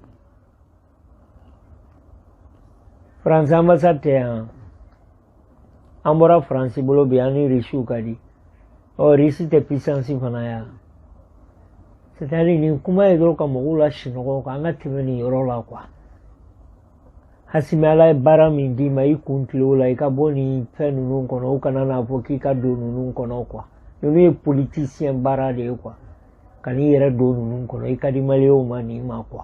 Faransi ambassade tɛ yan, an bɔra Faransi bolo bi, an ni Risiw ka di. Ɔ, Risi tɛ puissance fana ya. C'est à dire nin kuma ye dɔrɔn ka mɔgɔw la sunɔgɔ kan, an ka tɛmɛ nin yɔrɔ la quoi. Assimi, Ala ye baara min d'i ma, i kun tile o la, i ka bɔ nin fɛn ninnu kɔnɔ. U kana n'a fɔ k'i ka don ninnu kɔnɔ quoi. Ninnu ye politicien baara de ye quoi. Ka n'i yɛrɛ don ninnu kɔnɔ, i ka di maliyɛnw ma nin ma quoi.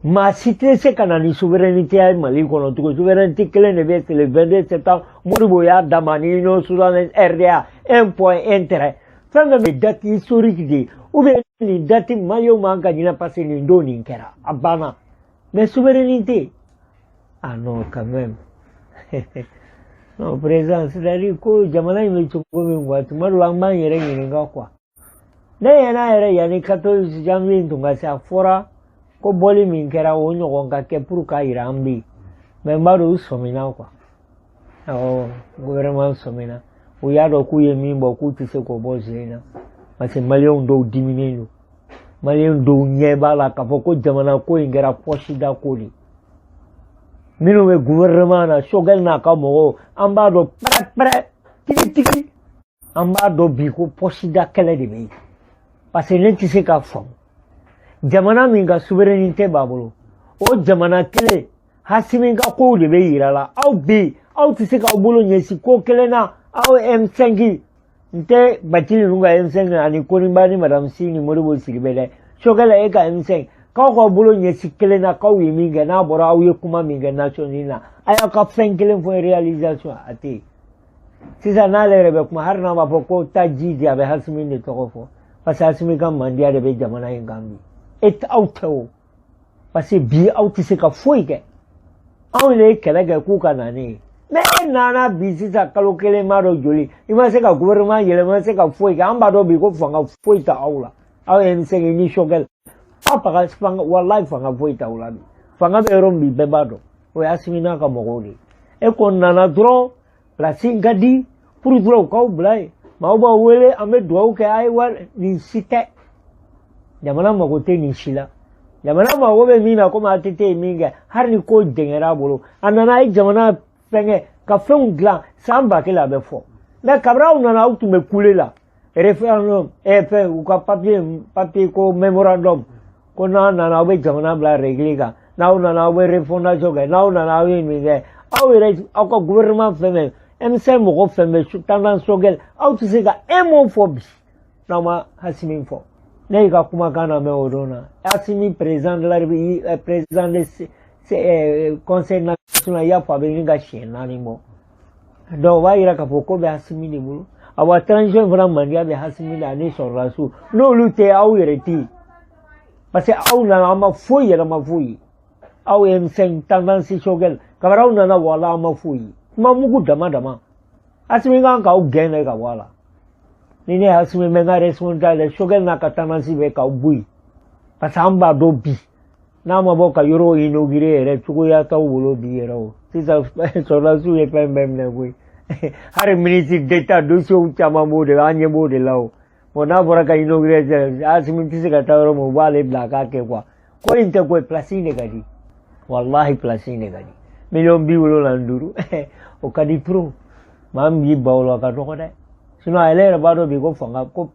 Maa si tɛ se ka na ni souveraineté ye Mali kɔnɔ tugun. Souveraineté kelen de bɛ, c'est le 22 septembre, Modibo y'a d'a ma ni Union soudanaise RDA, un point un trait. Fɛn fɛn bɛ date historique de ye ou bien nin date, maliyɛnw man ka ɲinɛ parce que nin don nin kɛra, a banna. Mais souveraineté, ah non, quand même, non président, c'est-à-dire ko jamana in bɛ cogo min quoi, tuma dɔ la an b'an yɛrɛ ɲininka quoi. Ne ɲɛna yɛrɛ, yanni 14 janvier in tun ka se, a fɔra ko bɔli min kɛra, o ɲɔgɔn ka kɛ pour k'a yira an bɛ yen. Mais n b'a dɔn u sɔmina quoi. Awɔ, gouvernement sɔmina, u y'a dɔn k'u ye min bɔ, k'u tɛ se k'o bɔ sen na. Parce que maliyɛnw dɔw diminen don, maliyɛn dɔw ɲɛ b'a la k'a fɔ ko jamana ko in kɛra pɔsida ko de. Minnu bɛ gouvernement na, Choguel n'a ka mɔgɔw, an b'a dɔn pɛrɛ-pɛrɛ tigitigi, an b'a dɔn bi ko pɔsida kɛlɛ de bɛ yen. Parce que ne tɛ se k'a faamu, jamana min ka souveraineté b'a bolo, o jamana kelen Hasimi ka kow de bɛ yira la. Aw bɛ yen, aw tɛ se k'aw bolo ɲɛsin ko kelen na. Aw M5 n tɛ Bacili ninnu ka M5 ani Koniba ni Madame Si ni Modibo Sidibe dɛ. Choguel, e ka M5, k'aw k'aw bolo ɲɛsin kelen na, k'aw ye min kɛ, n'a bɔra aw ye kuma min kɛ Nations Unies na, a y'aw ka fɛn kelen fɔ réalisation, a tɛ yen. Sisan n'ale yɛrɛ bɛ kuma, hali n'a b'a fɔ ko taa ji di, a bɛ Hasimi de tɔgɔ fɔ, parce que Hasimi ka mandiya de bɛ jamana in kan bi. E aw tɛ o, parce que bi aw tɛ se ka foyi kɛ. Anw de ye kɛlɛ kɛ k'u ka na ne ye, mais e nana bi sisan, kalo kelen ma dɔn joli, i ma se ka gouvernement yɛlɛma, i ma se ka foyi kɛ. An b'a dɔn bi ko fanga foyi tɛ aw la. Aw ye M5 ni Choguel, aw fanga fanga, walayi fanga foyi t'aw la bi. Fanga bɛ yɔrɔ min bi, bɛɛ b'a dɔn, o ye Asimi n'a ka mɔgɔw de ye. E kɔni nana dɔrɔn, place in ka di pour dɔrɔn u k'aw bila yen, maaw b'aw wele, an bɛ dugawu kɛ, a ye wari nin si tɛ. Jamana mago tɛ nin si la. Jamana mago bɛ min na, komi ATT ye min kɛ, hali ni ko jɛngɛra a bolo, a nana, a ye jamana fɛnkɛ ka fɛnw dilan san 1000, a bɛ fɔ. Mais kabini aw nana, aw tun bɛ kule la référendum, fɛn u ka papier ko mémorandum, ko n'aw nana aw bɛ jamana bila règle kan, n'aw nana aw bɛ refondation kɛ, n'aw nana aw ye nin kɛ. Aw yɛrɛ, aw ka gouvernement fɛn fɛn, M5 mɔgɔ fɛn fɛn, tendance Choguel, aw tɛ se ka un mot fɔ bi n'aw ma Hasimi fɔ. Ne y'i ka kumakan lamɛn o don na, Hasimi président de la République, président de conseil national, i y'a fɔ a bɛ ɲini ka siɲɛ 4 bɔ. Donc o b'a yira k'a fɔ ko bɛ Hasimi de bolo. Awa, transition fana mandiya bɛ Hasimi la ani sɔrɔdasiw. N'olu tɛ, aw yɛrɛ tɛ yen, parce que aw nana, an ma foyi yɛlɛma foyi ye. Aw ye M5 tendance Choguel, kabini aw nana, wala an ma foyi ye, kuma mugu dama dama. Hasimi kan k'aw gɛn de ka bɔ a la. Ni ne ye Hasimi, bɛ n ka responsabilité, Choguel n'a ka tendance bɛ k'aw bɔ yen, parce que an b'a dɔn bi n'a ma bɔ ka yɔrɔw inauguré yɛrɛ, cogoya t'aw bolo bi yɛrɛ. O sisan sɔrɔdasiw ye fɛn bɛɛ minɛ koyi, hali ministre d'État dossier caman b'o de, an ɲɛ b'o de la. O bon, n'a bɔra ka inauguré, Asimi tɛ se ka taa yɔrɔ min, u b'ale bila a k'a kɛ quoi. Ko in tɛ koyi, place in de ka di, walahi place in de ka di. Miliyɔn 75, o ka di trop. Maa min b'i ban o la, o ka dɔgɔ dɛ. Sinon ale yɛrɛ b'a dɔn bi ko fanga ko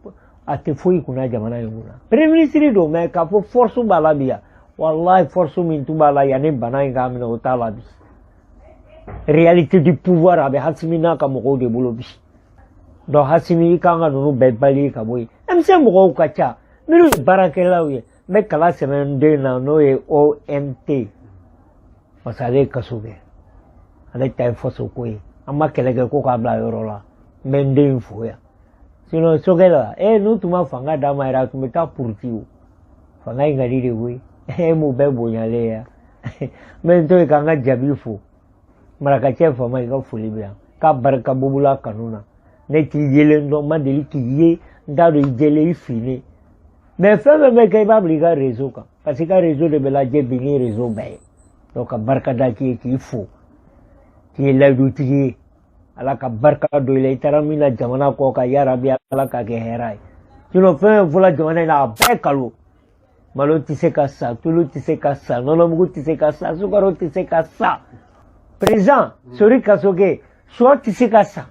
a tɛ foyi kunna jamana in kunna. Premier ministre don, mais k'a fɔ force b'a la bi yan, walahi force min tun b'a la yanni bana in k'a minɛ, o t'a la bi. Réalité du pouvoir a bɛ Hasimi n'a ka mɔgɔw de bolo bi. Donc Hasimi, i kan ka ninnu bɛɛ bali ka bɔ yen. M5 mɔgɔw ka ca minnu ye baarakɛlaw ye. N bɛ kala sɛbɛn n den na, n'o ye OMT, parce que ale ye kaso kɛ, ale ta ye faso ko ye. An ma kɛlɛ kɛ ko k'a bila yɔrɔ la. N bɛ n den fo yan. Sinon sokɛ la n'u tun ma fanga d'a ma yɛrɛ, a tun bɛ taa puruti. O fanga in ka di de koyi, e m'u bɛɛ bonyalen yan. N bɛ n to yen k'an ka jaabi fo. Marakacɛ faama, i ka foli bɛ yan k'a barika bubula kanu na. Ne t'i yelen dɔn, n ma deli k'i ye, n t'a dɔn i jɛlen i finnen, mais fɛn fɛn bɛ kɛ, i b'a bila i ka réseau kan, parce que i ka réseau de bɛ lajɛ bi ni réseau bɛɛ ye. Donc ka barika da k'i ye, k'i fo, k'i ye layidutigi ye. Ala ka barika don i la. I taara min na jamana kɔ kan, yarabi Ala k'a kɛ hɛrɛ ye. Sinon fɛn fɛn fɔla jamana in na, a bɛɛ kalo. Malo tɛ se ka san, tulu tɛ se ka san, nɔnɔmugu tɛ se ka san, sukaro tɛ se ka san, président Sori Kasoke, sɔ tɛ se ka san.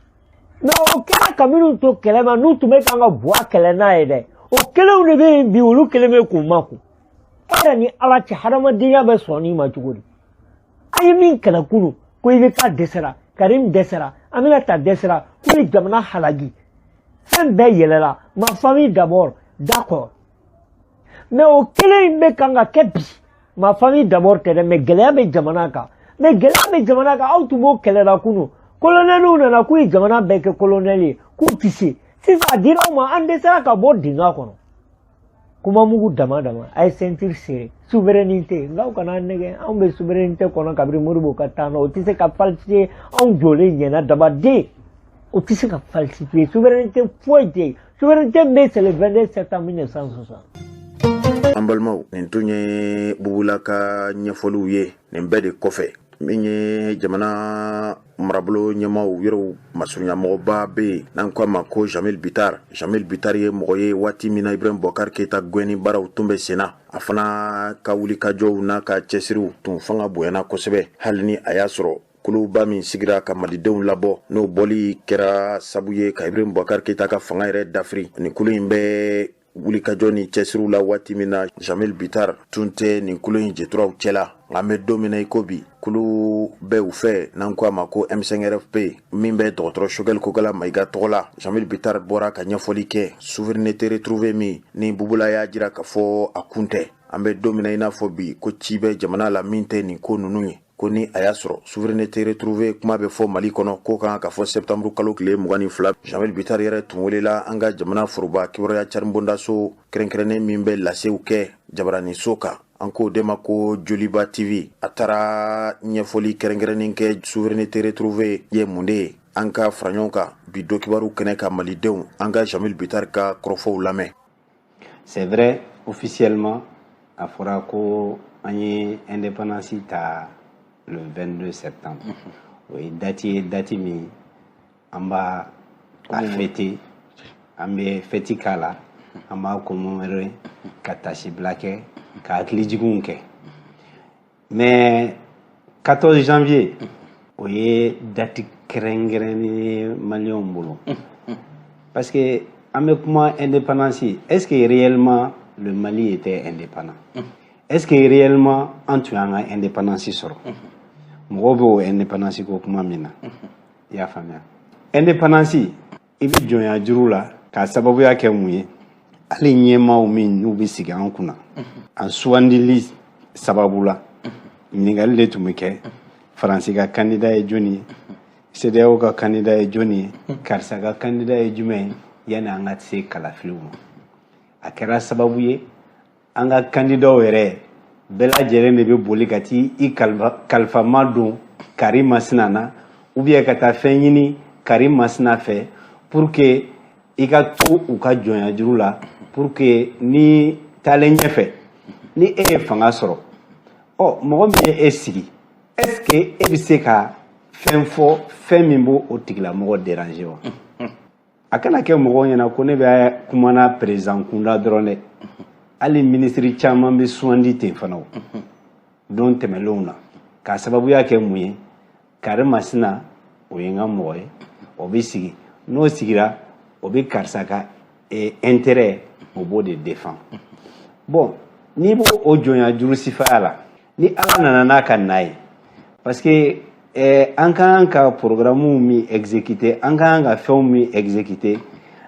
Mais o kɛra ka minnu to kɛlɛ ma, n'u tun bɛ kan ka buwa kɛlɛ n'a ye dɛ, o kelenw de bɛ yen bi, olu kelen bɛ k'u makun. E yɛrɛ ni Ala cɛ, hadamadenya bɛ sɔn nin ma cogo di? An ye min kɛlɛ kunun, ko IBK dɛsɛra, Karim dɛsɛra, Aminata dɛsɛra, k'u ye jamana halaki, fɛn bɛɛ yɛlɛla, ma famille d'abord, d'accord, mais o kelen in bɛ kan ka kɛ bi. Ma famille d'abord tɛ dɛ, mais gɛlɛya bɛ jamana kan, mais gɛlɛya bɛ jamana kan. Aw tun b'o kɛlɛ la kunun, colonɛliw nana k'u ye jamana bɛɛ kɛ colonel ye, k'u tɛ se. Sisan a dira aw ma, an dɛsɛra ka bɔ dingɛ kɔnɔ. Kuma mugu dama dama, a ye ceinture serré, souveraineté. Nka aw kana nɛgɛ, anw bɛ souveraineté kɔnɔ kabini Modibo ka taa nɔ. O tɛ se ka falsifier. Anw jɔlen ɲɛna dabaden, o tɛ se ka falsifier. Souveraineté foyi tɛ yen. Souveraineté bɛ, c'est le 22 septembre 1960.
An balimaw, nin tun ye Bubula ka ɲɛfɔliw ye. Nin bɛɛ de kɔfɛ, min ye jamana mara marabolo ɲɛmaaw yɛrɛw masurunyamɔgɔba bɛ yen n'an ko a ma ko Jamil Bitar. Jamil Bitar ye mɔgɔ ye waati min na Ibrahim Boubacar Keita gɛnni baaraw tun bɛ senna, a fana ka wulikajɔw n'a ka cɛsiriw tun fanga bonyana kosɛbɛ, hali ni a y'a sɔrɔ kuluba min sigira ka malidenw labɔ, n'o bɔli kɛra sabu ye ka Ibrahim Boubacar Keita ka fanga yɛrɛ dafiri. Nin kulu in bɛ wulikajɔ ni cɛsiriw la waati min na, Jamil Bitar tun tɛ nin kulu in jeturaw cɛla. Nka an bɛ don min na i ko bi, kulu bɛ u fɛ n'an ko a ma ko M5RFP, min bɛ dɔgɔtɔrɔ Choguel Kokala Mayiga tɔgɔ la. Jamil Bitar bɔra ka ɲɛfɔli kɛ souveraineté retrouvée min ni Bubula y'a jira k'a fɔ a kun tɛ. An bɛ don min na i n'a fɔ bi, ko ci bɛ jamana la min tɛ nin ko ninnu ye, ko ni a y'a sɔrɔ souveraineté retrouvée kuma bɛ fɔ Mali kɔnɔ, ko kan ka fɔ septembre kalo tile 22. Jamil Bitar yɛrɛ tun welela an ka jamana foroba kibaruya caribondaso kɛrɛnkɛrɛnnen min bɛ lasew kɛ jabaraninso kan, an k'o de ma ko Joliba TV. A taara ɲɛfɔli kɛrɛnkɛrɛnnen kɛ souveraineté retrouvée ye mun de ye. An ka fara ɲɔgɔn kan bi don kibaru kɛnɛ ka malidenw, an ka Jamil Bitar ka kɔrɔfɔw lamɛn.
C'est vrai, officiellement a fɔra ko an ye indépendance ta le 22 septembre. O ye date ye, date min an b'a a fêter, an bɛ fête k'a la, an b'a commémorer, ka tasibila kɛ, ka hakilijiginw kɛ. Mais 14 janvier, o ye date kɛrɛnkɛrɛnnen ye maliyɛnw bolo, parce que an bɛ kuma indépendance, est-ce que réellement le Mali était indépendant? Est-ce que réellement an tun y'an ka indépendance sɔrɔ? Mɔgɔw bɛ o indépendance ko kuma min na, i y'a faamuya, indépendance, i bɛ jɔnya juru la k'a sababuya kɛ mun ye? Hali ɲɛmaaw min n'u bɛ sigi an kunna, an sugandili sababu la, ɲininkali de tun bɛ kɛ: Faransi ka candidat ye jɔnni ye, CEDEAO ka candidat ye jɔnni ye, karisa ka candidat ye jumɛn ye, yanni an ka se kalafiliw ma. A kɛra sababu ye, an ka candidatw yɛrɛ bɛɛ lajɛlen de bɛ boli ka t'i i kalifama don kari masina na, ou bien ka taa fɛn ɲini kari masina fɛ, pour que i ka to u ka jɔnya juru la, pour que ni taalen ɲɛfɛ, ni e ye fanga sɔrɔ, ɔ mɔgɔ min ye e sigi, est ce que e bɛ se ka fɛn fɔ, fɛn min b'o o tigilamɔgɔ déranger wa? A kana kɛ mɔgɔw ɲɛna ko ne bɛ kumana président kunda dɔrɔn dɛ. Hali minisiri caman bɛ sugandi ten fana o don tɛmɛnlenw na, k'a sababuya kɛ mun ye? Kari masina, o ye n ka mɔgɔ ye, o bɛ sigi, n'o sigira, o bɛ karisa ka intérêt, o b'o de défend. Bon, n'i b'o o jɔnya juru sifaya la, ni Ala nana n'a ka na ye, parce que an ka kan ka programme min exécuter, an ka kan ka fɛnw min exécuter,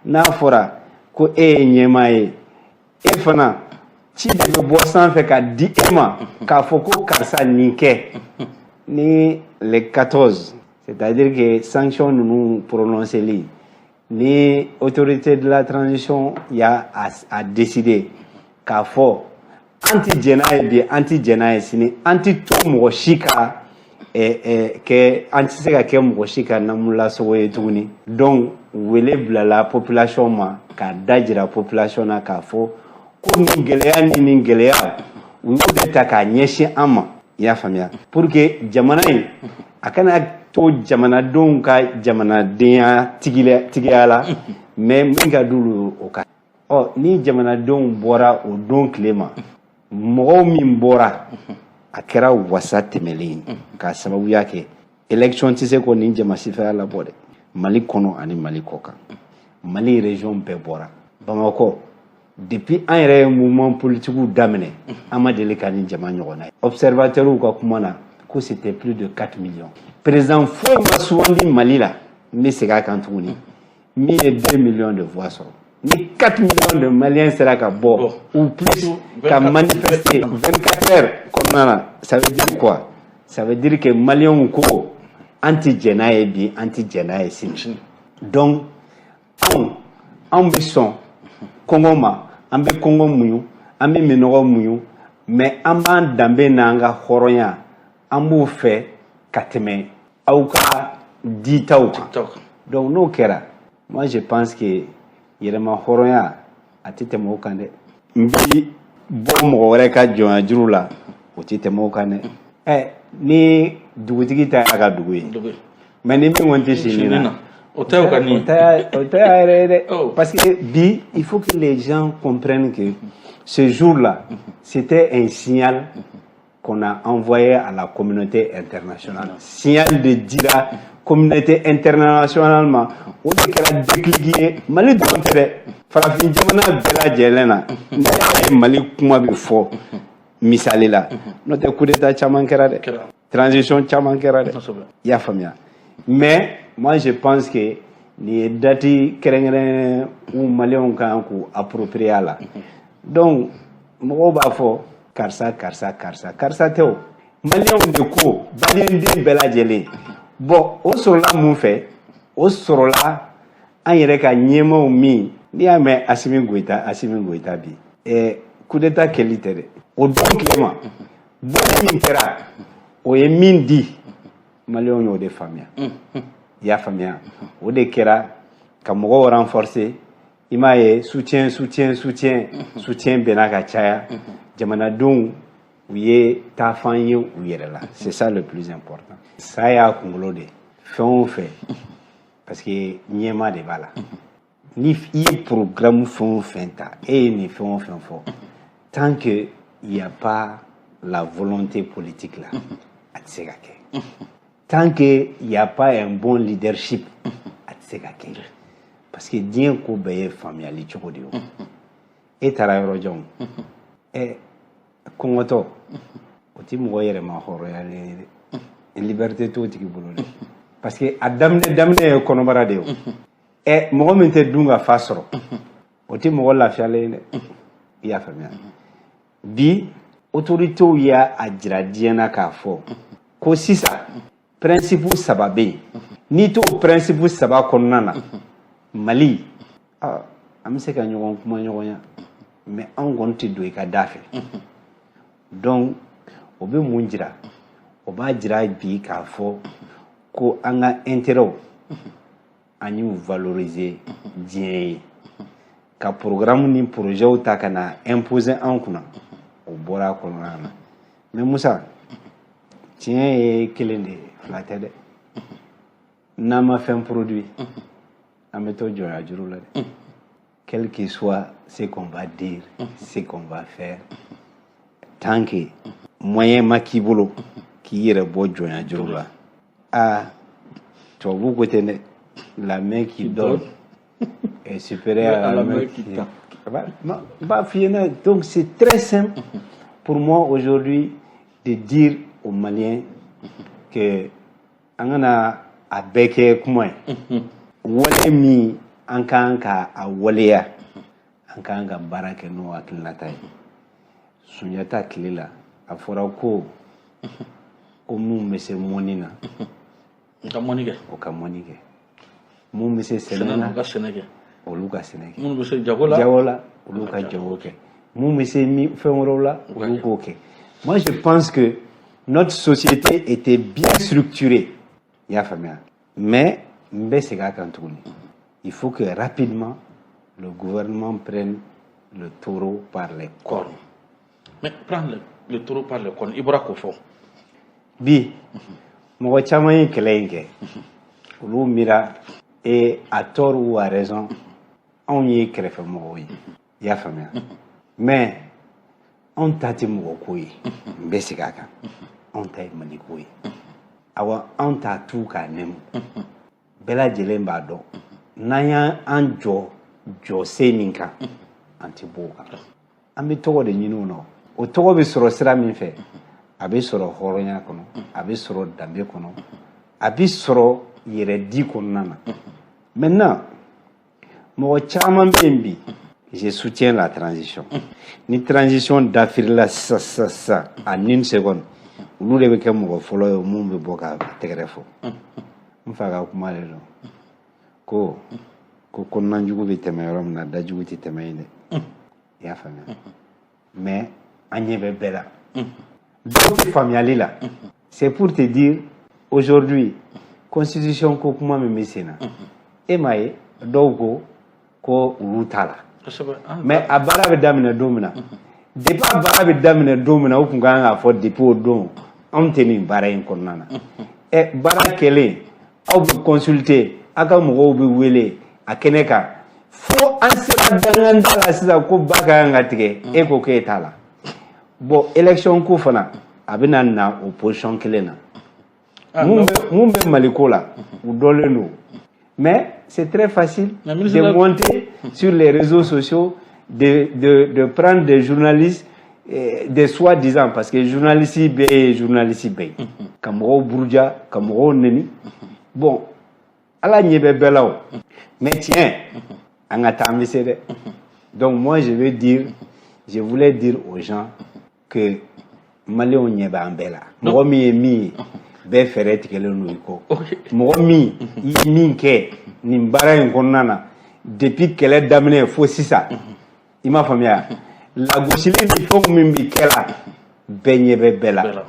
n'a fɔra ko e ye ɲɛmaa ye, e fana ci de bɛ bɔ sanfɛ ka di e ma k'a fɔ ko karisa nin kɛ. Ni le 14, c'est-à-dire que sanction ninnu prononceli, ni autorité de la transition y'a a décidé k'a fɔ an ti jɛn n'a ye bi, an ti jɛn n'a ye sini, an ti to mɔgɔ si ka kɛ, an ti se ka kɛ mɔgɔ si ka namulasogo ye tuguni. Donc wele bilala population ma, k'a da jira population na k'a fɔ ko nin gɛlɛya ni nin gɛlɛya, u y'o de ta k'a ɲɛsin an ma, i y'a faamuya, pour que jamana in a kana to jamanadenw ka jamanadenya tigiya la, mais min ka d'olu ye, o ka ɔ. Ni jamanadenw bɔra o don tile ma, mɔgɔw min bɔra, a kɛra wasa tɛmɛlen ye, k'a sababuya kɛ élection tɛ se ko nin jama sifaya labɔ dɛ. Mali kɔnɔ ani Mali kɔ kan, Mali région bɛɛ bɔra. Bamakɔ, depuis an yɛrɛ ye mouvement politique daminɛ, an ma deli ka nin jama ɲɔgɔnna ye. Observateurs ka kuma na, ko c'était plus de 4 millions. Président foyi ma sugandi Mali la, n bɛ segin a kan tuguni, min ye 2 millions de voix sɔrɔ. Ni 4 millions de Maliens sera ka bɔ ou plus ka manifester 24 heures kɔnɔna na, ça veut dire quoi? Ça veut dire que Maliens ko an ti jɛn n'a ye bi, an ti jɛn n'a ye sini. Donc anw bɛ sɔn kɔngɔ ma, an bɛ kɔngɔ muɲu, an bɛ minɔgɔ muɲu, mais an b'an danbe n'an ka hɔrɔnya, an b'o fɛ ka tɛmɛ aw ka ditaw kan. Donc n'o kɛra, moi je pense que yɛrɛma hɔrɔnya a tɛ tɛmɛ o kan dɛ. N bi bɔ mɔgɔ wɛrɛ ka jɔnya juru la, o tɛ tɛmɛ o kan dɛ. Ɛ ni dugutigi ta y'a ka dugu ye. Mais ni min ko n tɛ si nin na,
o tɛ o ka nin.
O tɛ a yɛrɛ ye dɛ, parce que bi, il faut que les gens comprennent que ce jour-là, c'était un signal qu'on a envoyé à la communauté internationale. Signal de dira communauté internationale ma, o de kɛra déclic ye. Mali dɔrɔn tɛ dɛ, farafin jamana bɛɛ lajɛlen na. N'i y'a ye Mali kuma bɛ fɔ misali la, n'o tɛ, coup d'état caman kɛra dɛ, transition caman kɛra dɛ, i y'a faamuya. Mais moi, je pense que nin ye date kɛrɛnkɛrɛnnen u maliyɛnw kan k'u approprier a la. Donc mɔgɔw b'a fɔ karisa, karisa, karisa, karisa tɛ, o maliyɛnw de ko, maliyɛnden bɛɛ lajɛlen. Bon, o sɔrɔla mun fɛ? O sɔrɔla an yɛrɛ ka ɲɛmaaw min, n'i y'a mɛn Asimi Goyita, Asimi Goyita bi, coup d'état kɛli tɛ dɛ. O don tilema bɔli min kɛra, o ye min di, maliyɛnw y'o de faamuya, i y'a faamuya. O de kɛra ka mɔgɔw renforcer. I m'a ye, soutien, soutien, soutien, soutien bɛnna ka caya, jamanadenw u ye taafan ye u yɛrɛ la. C'est ça le plus important. Sa y'a kunkolo de fɛn o fɛn, parce que ɲɛma de b'a la. Ni i ye programme fɛn o fɛn ta, e ye nin fɛn o fɛn fɔ, tant que il y a pas la volonté politique là, a tɛ se ka kɛ. Tant que il y a pas un bon leadership, a tɛ se ka kɛ, parce que diɲɛ ko bɛɛ ye faamuyali cogo de ye. O e taara yɔrɔ jan, ɛ kɔngɔtɔ, o ti mɔgɔ yɛrɛma hɔrɔnyalen ye dɛ, liberté t'o tigi bolo dɛ, parce que a daminɛ daminɛ ye kɔnɔbara de ye. O ɛ mɔgɔ min tɛ dun ka fa sɔrɔ, o ti mɔgɔ lafiyalen ye dɛ, i y'a faamuya. Bi, autorités y'a a jira diɲɛ na k'a fɔ ko sisan principe saba bɛ yen. N'i t'o principe saba kɔnɔna na, Mali, an bɛ se ka ɲɔgɔn kuma ɲɔgɔnya, mais anw kɔni tɛ don i ka da fɛ. Donc o bɛ mun jira? O b'a jira bi k'a fɔ ko an ka intérêt, an y'u valoriser diɲɛ ye, ka programme ni projet ta ka na imposer an kunna, o bɔra a kɔnɔna na. Mais Musa, tiɲɛ ye kelen de ye, fila tɛ dɛ. N'an ma fɛn produit, an bɛ to jɔnya juru la dɛ. Quel que soit ce qu'on va dire, ce qu'on va faire, tant que moyen ma k'i bolo k'i yɛrɛ bɔ jɔnya juru la, aa, tubabu ko ten dɛ, la main qui donne est supérieure à la main qui tend. N b'a f'i ɲɛna. Donc c'est très simple pour moi aujourd'hui de dire aux Maliens que an kana a bɛɛ kɛ kuma ye. Wale min an kan ka a waleya, an kan ka baara kɛ n'o hakilinata ye. Sunjata tile la, a fɔra ko mun bɛ se mɔni na,
ka mɔni kɛ,
o ka mɔni kɛ. Mun bɛ se sɛnɛ na,
o ka sɛnɛ kɛ.
Olu ka sɛnɛ kɛ.
Minnu bɛ se jago la,
jago la, olu ka jago kɛ. Mun bɛ se min fɛn wɛrɛw la, olu k'o kɛ. Moi, je pense que notre société était bien structurée, i y'a faamuya. Mais n bɛ segin a kan tuguni, il faut que rapidement le gouvernement prenne le taureau par les cornes.
Mais prendre le taureau par les cornes, i bɔra k'o fɔ.
Bi, mɔgɔ caman ye kɛlɛ in kɛ, olu miira, et à tort ou à raison, anw ye kɛrɛfɛmɔgɔw ye, i y'a faamuya. Mais anw ta tɛ mɔgɔ ko ye, n bɛ segin a kan, anw ta ye Maliko ye. Awa, anw t'a tu k'a nɛmu, bɛɛ lajɛlen b'a dɔn. N'an y'an jɔ jɔsen min kan, an tɛ bɔ o kan. An bɛ tɔgɔ de ɲini o nɔ. O tɔgɔ bɛ sɔrɔ sira min fɛ, a bɛ sɔrɔ hɔrɔnya kɔnɔ, a bɛ sɔrɔ danbe kɔnɔ, a bɛ sɔrɔ yɛrɛdi kɔnɔna na. Maintenant, mɔgɔ caman bɛ yen bi, je soutiens la transition. Ni transition dafirila sisan sisan sisan, en une seconde, olu de bɛ kɛ mɔgɔ fɔlɔ ye mun bɛ bɔ ka tɛgɛrɛ fɔ. N fa ka kuma de don ko kɔnɔnajugu bɛ tɛmɛ yɔrɔ min na, dajugu tɛ tɛmɛ yen dɛ, i y'a faamuya. Mais an ɲɛ bɛ bɛɛ la, dɔw tɛ faamuyali la. C'est pour te dire, aujourd'hui, constitution ko kuma min bɛ sen na, e m'a ye, dɔw ko olu t'a la. Mais a baara bɛ daminɛ don min na, depuis a baara bɛ daminɛ don min na, u tun kan k'a fɔ depuis o don, anw tɛ nin baara in kɔnɔna na. Ɛ, baara kɛlen, Aw bɛ consulter, aw ka mɔgɔw bɛ wele a kɛnɛ kan, fo an sera dangan da la sisan ko ba ka kan ka tigɛ, e ko k'e t'a la. Bon, élection ko fana, a bɛna na o position kelen na. Mun bɛ Maliko la, u dɔnlen don, mais c'est très facile de monter sur les réseaux sociaux, de prendre des journalistes, des soi-disant, parce que journaliste bɛɛ ye journaliste bɛɛ ye, ka mɔgɔw buruja, ka mɔgɔw neni. Bon, Ala ɲɛ bɛ bɛɛ la o, mais tiɲɛ, an ka taa, an bɛ se dɛ. Donc moi, je veux dire, je voulais dire aux gens que Maliyɛnw ɲɛ bɛ an bɛɛ la. Mɔgɔ min ye min ye, bɛɛ fɛɛrɛ tigɛlen don i kɔ. Mɔgɔ min i ye min kɛ nin baara in kɔnɔna na depuis kɛlɛ daminɛ fo sisan, i m'a faamuya, lagosili ni fɛnw min bɛ kɛ la, bɛɛ ɲɛ bɛ bɛɛ la.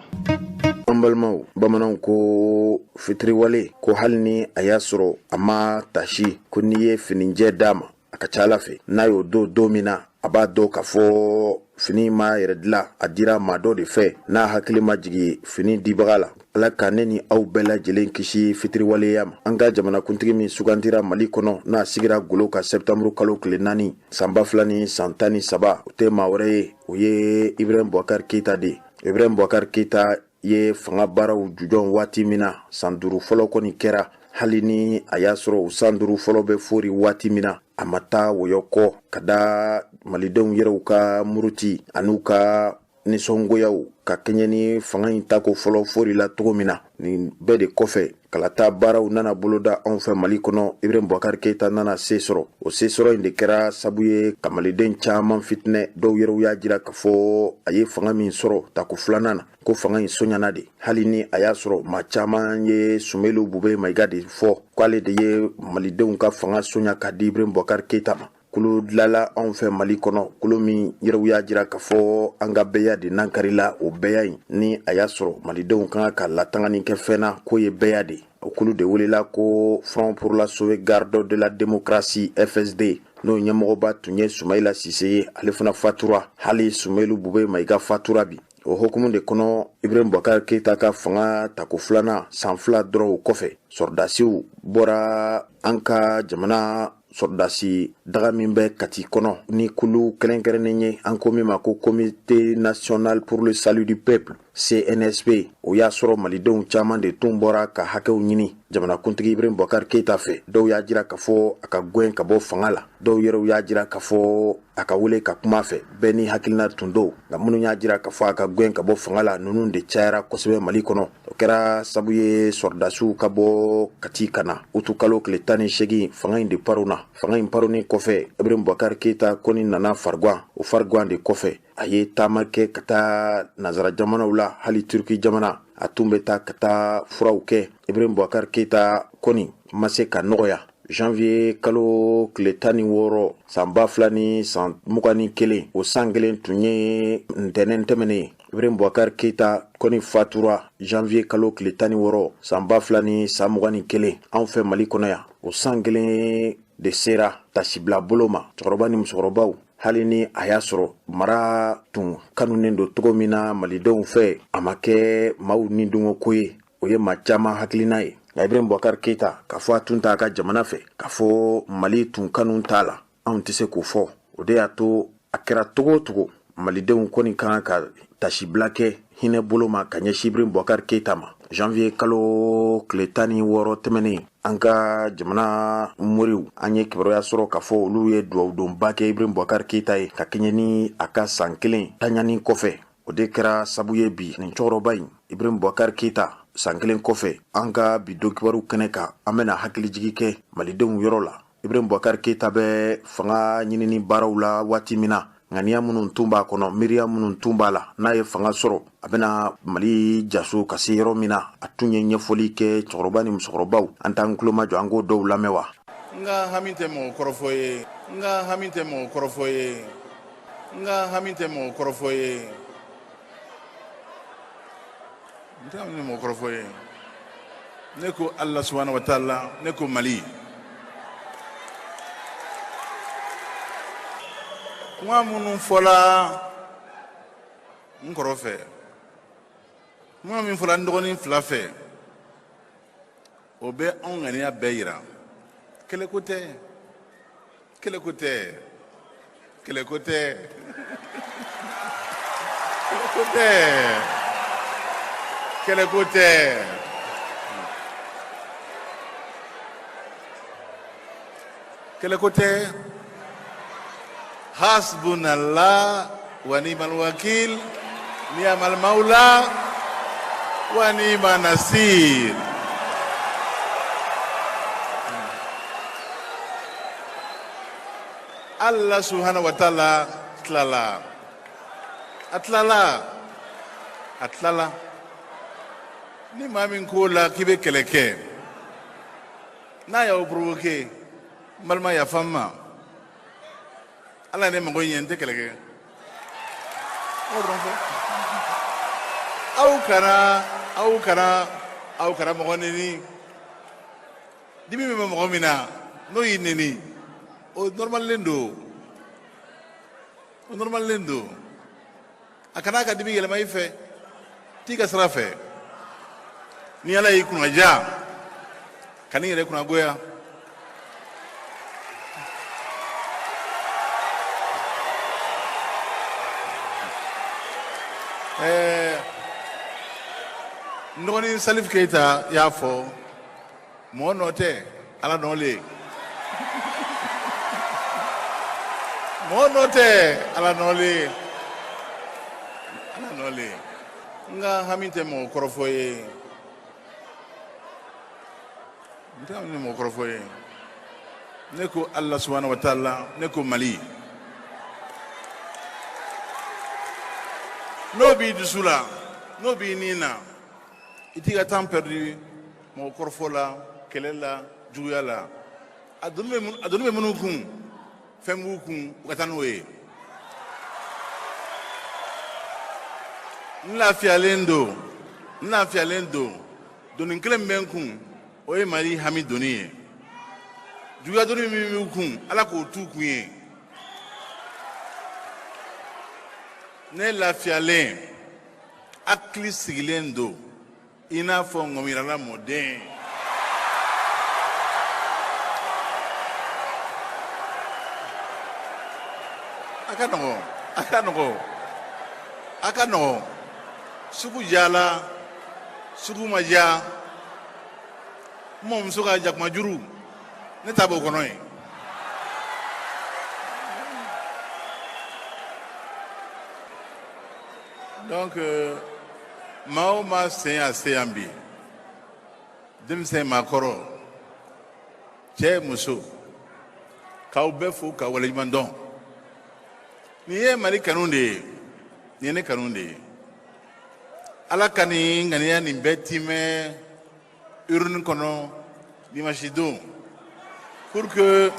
An balimaw, bamananw ko fitiriwale ko hali ni a y'a sɔrɔ a ma tasi, ko n'i ye finijɛ d'a ma, a ka ca Ala fɛ, n'a y'o don don min na, a b'a dɔn k'a fɔ fini ma yɛrɛ dilan, a dira maa dɔ de fɛ, n'a hakili ma jigin fini dibaga la. Ala ka ne ni aw bɛɛ lajɛlen kisi fitiriwaleya ma. An ka jamanakuntigi min sugandira Mali kɔnɔ, n'a sigira golo ka sɛptanburu kalo tile 4 san 2013, o tɛ maa wɛrɛ ye, o ye Ibrahim Boubacar Keita de ye. Ibrahim Boubacar Keita ye fanga baaraw jujɔn waati min na, san 5 fɔlɔ kɔni kɛra. Hali ni a y'a sɔrɔ o san 5 fɔlɔ bɛ fori waati min na, a ma taa wɔyɔ kɔ ka da malidenw yɛrɛw ka muruti an'u ka nisɔngoyaw ka kɛɲɛ ni fanga in tako fɔlɔ fori la cogo min na. Nin bɛɛ de kɔfɛ, kalata baaraw nana boloda anw fɛ Mali kɔnɔ. Ibrahim Boubacar Keita nana se sɔrɔ. O se sɔrɔ in de kɛra sabu ye ka maliden caman fitinɛ. Dɔw yɛrɛw y'a jira k'a fɔ a ye fanga min sɔrɔ tako filanan na, ko fanga in soɲana de, hali ni a y'a sɔrɔ maa caman ye Soumeylou Boubèye Maïga de fɔ k'ale de ye malidenw ka fanga soɲa ka di Ibrahim Boubacar Keita ma. Kulu dilala anw fɛ Mali kɔnɔ, kulu min yɛrɛw y'a jira k'a fɔ an ka bɛɛya de nankarila. O bɛɛya in, ni a y'a sɔrɔ malidenw kan ka latangani kɛ fɛn na, k'o ye bɛɛya de. O kulu de welela ko Front pour la sauvegarde de la démocratie, FSD, n'o ɲɛmɔgɔba tun ye Soumaïla Cissé ye. Ale fana fatura, hali Soumeylou Boubèye Maïga fatura bi. O hukumu de kɔnɔ, Ibrahim Boubacar Keita ka fanga tako filanan, san 2 dɔrɔn o kɔfɛ, sɔrɔdasiw bɔra an ka jamana sɔrɔdasi daga min bɛ Kati kɔnɔ ni kulu kɛrɛnkɛrɛnnen ye, an ko min ma ko Comité national pour le salut du peuple, CNSP. O y'a sɔrɔ malidenw caman de tun bɔra ka hakɛw ɲini jamanakuntigi Ibrahim Boubacar Keita fɛ. Dɔw y'a jira k'a fɔ a ka gɛn ka bɔ fanga la, dɔw yɛrɛw y'a jira k'a fɔ a ka wele ka kuma fɛ. Bɛɛ ni hakilina tun don, nka minnu y'a jira k'a fɔ a ka gɛn ka bɔ fanga la, ninnu de cayara kosɛbɛ Mali kɔnɔ. O kɛra sabu ye sɔrɔdasiw ka bɔ Kati ka na utu kalo tile 18. Fanga in de paronna. Fanga in paronnen kɔfɛ, Ibrahim Boubacar Keita kɔni nana fariguan. O fariguan de kɔfɛ, a ye taama kɛ ka taa nazara jamanaw la, hali Turki jamana a tun bɛ taa ka taa furaw kɛ. Ibrahim Boubacar Keita kɔni ma se ka nɔgɔya. Janvier kalo tile 16 san 2021, o san kelen tun ye ntɛnɛn tɛmɛnen ye. Ibrahim Boubacar Keita kɔni fatura janvier kalo tile 16 san 2021 anw fɛ Mali kɔnɔ yan. O san kelen de sera tasibila bolo ma cɛkɔrɔba ni musokɔrɔbaw. Hali ni a y'a sɔrɔ mara tun kanunen don cogo min na malidenw fɛ, a ma kɛ maaw ni dunko ko ye. O ye maa caman hakilina ye. Nka Ibrahim Boubacar Keita, k'a fɔ a tun t'a ka jamana fɛ, k'a fɔ Mali tun kanu t'a la, anw tɛ se k'o fɔ. O de y'a to a kɛra togo o togo, malidenw kɔni kan ka tasibila kɛ hinɛ bolo ma ka ɲɛsin Ibrahim Boubacar Keita ma. Janvier kalo tile 16 tɛmɛnen, an ka jamana moriw, an ye kibaruya sɔrɔ k'a fɔ olu ye dugawudonba kɛ Ibrahim Boubacar Keita ye ka kɛɲɛ ni a ka san 1 taɲani kɔfɛ. O de kɛra sabu ye bi nin cɛkɔrɔba in, Ibrahim Boubacar Keita, san 1 kɔfɛ, an ka bi don kibaru kɛnɛ kan, an bɛna hakilijigi kɛ malidenw yɔrɔ la. Ibrahim Boubacar Keita bɛ fanga ɲinini baaraw la waati min na, ŋaniya minnu tun b'a kɔnɔ, miiriya minnu tun b'a la, n'a ye fanga sɔrɔ, a bɛna Mali jaso ka se yɔrɔ min na, a tun ye ɲɛfɔli kɛ cɛkɔrɔba ni musokɔrɔbaw. An t'an tulo majɔ, an k'o dɔw lamɛn wa.
N ka hami tɛ mɔgɔ kɔrɔfɔ ye, n ka hami tɛ mɔgɔ kɔrɔfɔ ye, n ka hami tɛ mɔgɔ kɔrɔfɔ ye, n tɛ hami tɛ mɔgɔ kɔrɔfɔ ye. Ne ko Ala subahana wa taala, ne ko Mali. Kuma minnu fɔla n kɔrɔ fɛ, kuma min fɔla n dɔgɔnin fila fɛ, o O bɛ anw ŋaniya bɛɛ yira. Kɛlɛko tɛ, kɛlɛko tɛ, kɛlɛko tɛ, kɛlɛko tɛ, kɛlɛko tɛ, kɛlɛko tɛ. Hasbunallah wa ni'mal wakil, ni'mal maula wa ni'man nasir. Allah subhanahu wa ta'ala tilala, a tilala, a tilala. Ni maa min ko la k'i bɛ kɛlɛ kɛ, n'a y'aw provoquer, n balima, yafa n ma. Ala ne mago ɲɛ, n tɛ kɛlɛ kɛ. Aw dɔrɔn fɔ, aw kana, aw kana, aw kana mɔgɔ neni. Dimi min bɛ mɔgɔ min na, n'o y'i neni, o normalen don, o normalen don. A kana a ka dimi yɛlɛma i fɛ, t'i ka sira fɛ. Ni Ala y'i kunnaja, kan'i yɛrɛ kunnagoya. Ɛɛ, n dɔgɔnin Salif Keyita y'a fɔ, mɔgɔ nɔ tɛ, Ala nɔ le. Mɔgɔ nɔ tɛ, Ala nɔ le, Ala nɔ le. N ka hami tɛ mɔgɔ kɔrɔfɔ ye, n tɛ hami ni mɔgɔ kɔrɔfɔ ye. Ne ko Ala subahana wa taala, ne ko Mali, n'o b'i dusu la, n'o b'i ni na, i t'i ka temps perdu mɔgɔ kɔrɔfɔ la, kɛlɛ la, juguya la. A doni bɛ minnu kun, fɛn b'u kun, u ka taa n'o ye. N lafiyalen don, n lafiyalen don. Doni kelen min bɛ n kun, o ye Mali hami doni ye. Juguya doni min b'u kun, Ala k'o t'u kun ye. Ne lafiyalen, hakili sigilen don i n'a fɔ ŋɔmirala mɔden. A ka nɔgɔn, a ka nɔgɔn, a ka nɔgɔn. Sugu diyala, sugu ma diya, n mɔmuso ka jakumajuru, ne ta b'o kɔnɔ yen. Donc maa o maa sen y'a se yan bi, denmisɛn, maakɔrɔ, cɛ, muso, k'aw bɛɛ fo ka waleɲuman dɔn. Nin ye Mali kanu de ye, nin ye ne kanu de ye. Ala ka nin ŋaniya nin bɛɛ timɛ urne kɔnɔ dimanche don, pour que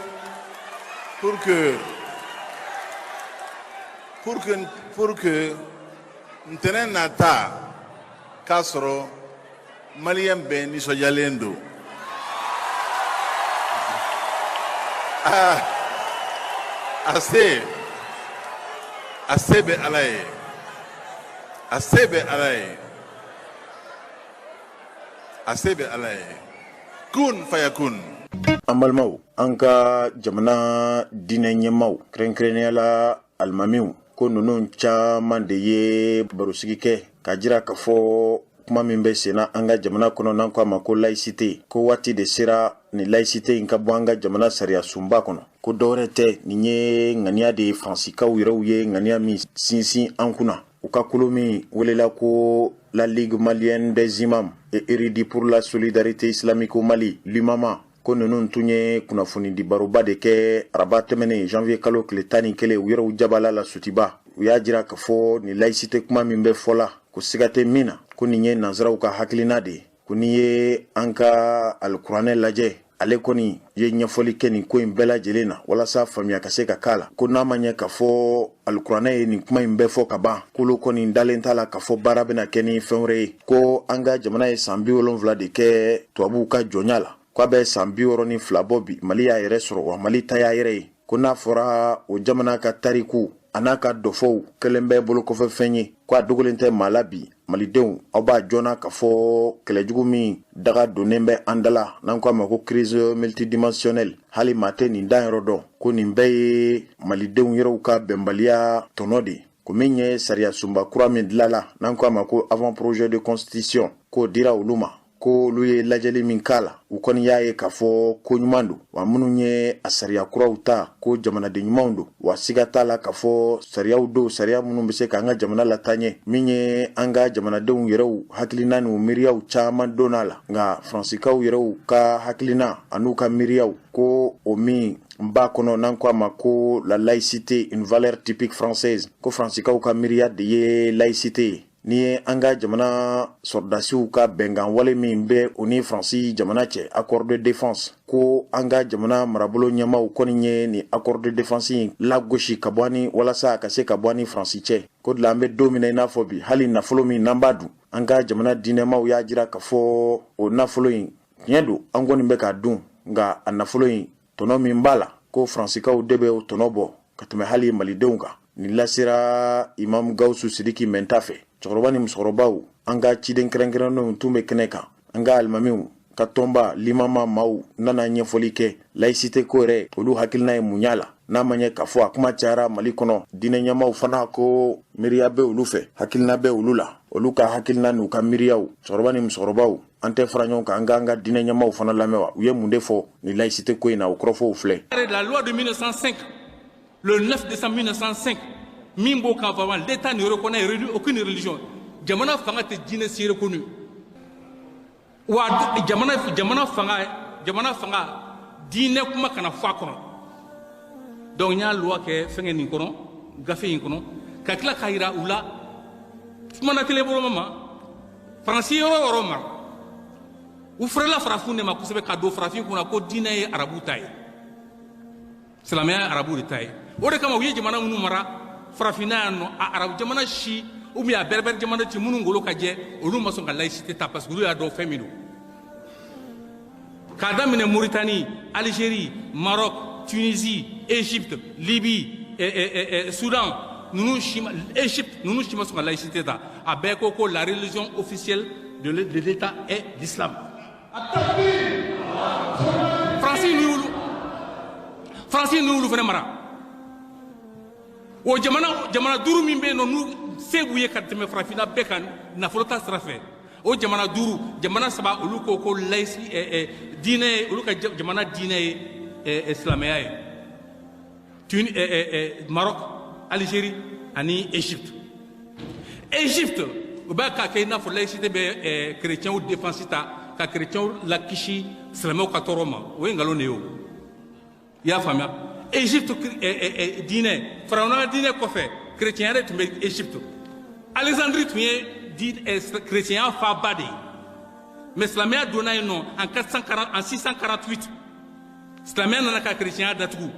ntɛnɛn nata k'a sɔrɔ Maliyɛn bɛɛ nisɔndiyalen don. Aa, a se bɛ Ala ye, a se bɛ Ala ye, a se bɛ Ala ye. Kun fayakun.
An balimaw, an ka jamana diinɛ ɲɛmaaw, kɛrɛnkɛrɛnnenya la alimamiw, ko ninnu caman de ye barosigi kɛ k'a jira k'a fɔ kuma min bɛ senna an ka jamana kɔnɔ, n'an ko a ma ko laïcité, ko waati de sera ni laïcité in ka bɔ an ka jamana sariya sunba kɔnɔ. Ko dɔwɛrɛ tɛ, nin ye ŋaniya de ye Faransikaw yɛrɛw ye ŋaniya min sinsin an kunna. U ka kulu min welela ko la Ligue malienne des imams et érudits pour la solidarité islamique au Mali, LIMAMA, ko ninnu tun ye kunnafoni di baroba de kɛ araba tɛmɛnen, janvier kalo tile 11, u yɛrɛw jabala la Sotiba. U y'a jira k'a fɔ ni laïcité kuma min bɛ fɔla, ko siga tɛ min na, ko nin ye nansaraw ka hakilina de ye. Ko n'i ye an ka alikuranɛ lajɛ, ale kɔni ye ɲɛfɔli kɛ nin ko in bɛɛ lajɛlen na walasa faamuya ka se ka k'a la. Ko n'a ma ɲɛ k'a fɔ alikuranɛ ye nin kuma in bɛɛ fɔ ka ban, k'olu kɔni dalen t'a la k'a fɔ baara bɛna kɛ ni fɛn wɛrɛ ye. Ko an ka jamana ye san 70 de kɛ tubabuw ka jɔnya la, k'a bɛ san 62 bɔ bi Mali y'a yɛrɛ sɔrɔ, wa Mali ta y'a yɛrɛ ye. Ko n'a fɔra o jamana ka tariku a n'a ka dɔfɔw kɛlen bɛ bolokɔfɛfɛn ye, ko a dogolen tɛ maa la bi. Malidenw, aw b'a jɔna k'a fɔ kɛlɛjugu min daga donnen bɛ an da la, n'an ko a ma ko crise multidimensionnelle, hali maa tɛ nin danyɔrɔ dɔn, ko nin bɛɛ ye malidenw yɛrɛw ka bɛnbaliya tɔnɔ de ye. Ko min ye sariya sunba kura min dilala, n'an ko a ma ko avant projet de constitution, k'o dira olu ma, ko olu ye lajɛli min k'a la, u kɔni y'a ye k'a fɔ ko ɲuman don, wa minnu ye a sariya kuraw ta, ko jamanaden ɲumanw don, wa siga t'a la k'a fɔ sariyaw don, sariya minnu bɛ se k'an ka jamana lataa ɲɛ. Min ye an ka jamanadenw yɛrɛw hakilina n'u miiriyaw caman donna a la, nka Faransikaw yɛrɛw ka hakilina an'u ka miiriyaw, ko o min b'a kɔnɔ, n'an ko a ma ko la laïcité, une valeur typique française, ko Faransikaw ka miiriya de ye laïcité ye. Ni ye an ka jamana sɔrɔdasiw ka bɛnkan wale min bɛ o ni Faransi jamana cɛ, accord de défense, ko an ka jamana marabolo ɲɛmaw kɔni ye nin accord de défense in lagosi ka bɔ ani walasa a ka se ka bɔ ani Faransi cɛ. Ko de la, an bɛ don min na i n'a fɔ bi, hali nafolo min n'an b'a dun, an ka jamana diinɛmaw y'a jira k'a fɔ o nafolo in, tiɲɛ don, an kɔni bɛ k'a dun, nka a nafolo in tɔnɔ min b'a la, ko Faransikaw de bɛ o tɔnɔ bɔ ka tɛmɛ hali malidenw kan. Nin lasera Imam Gawusu Sidiki Mɛnta fɛ. Cɛkɔrɔba ni musokɔrɔbaw, an ka ciden kɛrɛnkɛrɛnnenw tun bɛ kɛnɛ kan. An ka alimamiw ka tɔnba limama maaw nana ɲɛfɔli kɛ laïcité ko yɛrɛ, olu hakilina ye mun y'a la, n'a ma ɲɛ k'a fɔ a kuma cayara Mali kɔnɔ. Diinɛ ɲɛmaw fana ko miiriya bɛ olu fɛ, hakilina bɛ olu la. Olu ka hakilina n'u ka miiriyaw, cɛkɔrɔba ni musokɔrɔbaw, an tɛ fara ɲɔgɔn kan, an k'an ka diinɛ ɲɛmaw fana lamɛn wa? U ye mun de fɔ nin laïcité ko in na? O kɔrɔfɔw filɛ.
La loi de 1905, le 9 décembre 1905, min b'o kan vraiment, l'État ne reconnaît aucune religion. Jamana fanga tɛ diinɛ si reconnu. Wa jamana fanga diinɛ kuma kana fɔ a kɔnɔ. Donc n y'a loi kɛ fɛnkɛ nin kɔnɔ, gafe in kɔnɔ, ka tila k'a yira u la. Kumana kelen bolo ma, Faransi yɔrɔ o yɔrɔ mara, u fɛrɛla farafin de ma kosɛbɛ, ka don farafin kunna ko diinɛ ye arabu ta ye, silamɛya ye arabu de ta ye. O de kama u ye jamana minnu mara farafinna yan nɔ, a arabu jamana si ou bien a berbère jamana ci minnu ngolo ka jɛ, olu ma sɔn ka laïcité ta, parce que olu y'a dɔn fɛn min don. K'a daminɛ Mauritanie, Algérie, Maroc, Tunisie, Égypte, Libye, Soudan, ninnu si ma, Égypte, ninnu si ma sɔn ka laïcité ta. A bɛɛ ko ko la religion officielle de l'État est l'islam. Faransi n'olu fana mara o jamana duuru min bɛ yen nɔ, n'u se b'u ye ka tɛmɛ farafinna bɛɛ kan nafolo ta sira fɛ, o jamana duuru, jamana saba, olu ko ko laïci diinɛ ye, olu ka jamana diinɛ ye silamɛya ye: Tun Maroc, Algérie ani Égypte. Égypte, u b'a k'a kɛ i n'a fɔ laïcité bɛ chrétiens défense ta, ka chrétiens lakisi silamɛw ka tɔɔrɔ ma. O ye nkalon de ye. O i y'a faamuya? Égypte diinɛ, farawuna diinɛ kɔfɛ, chrétien yɛrɛ tun bɛ Égypte. Alexandrie tun ye chrétien faaba de ye, mais silamɛya donna yen nɔ en 440, en 648, silamɛya nana ka chrétien datugu.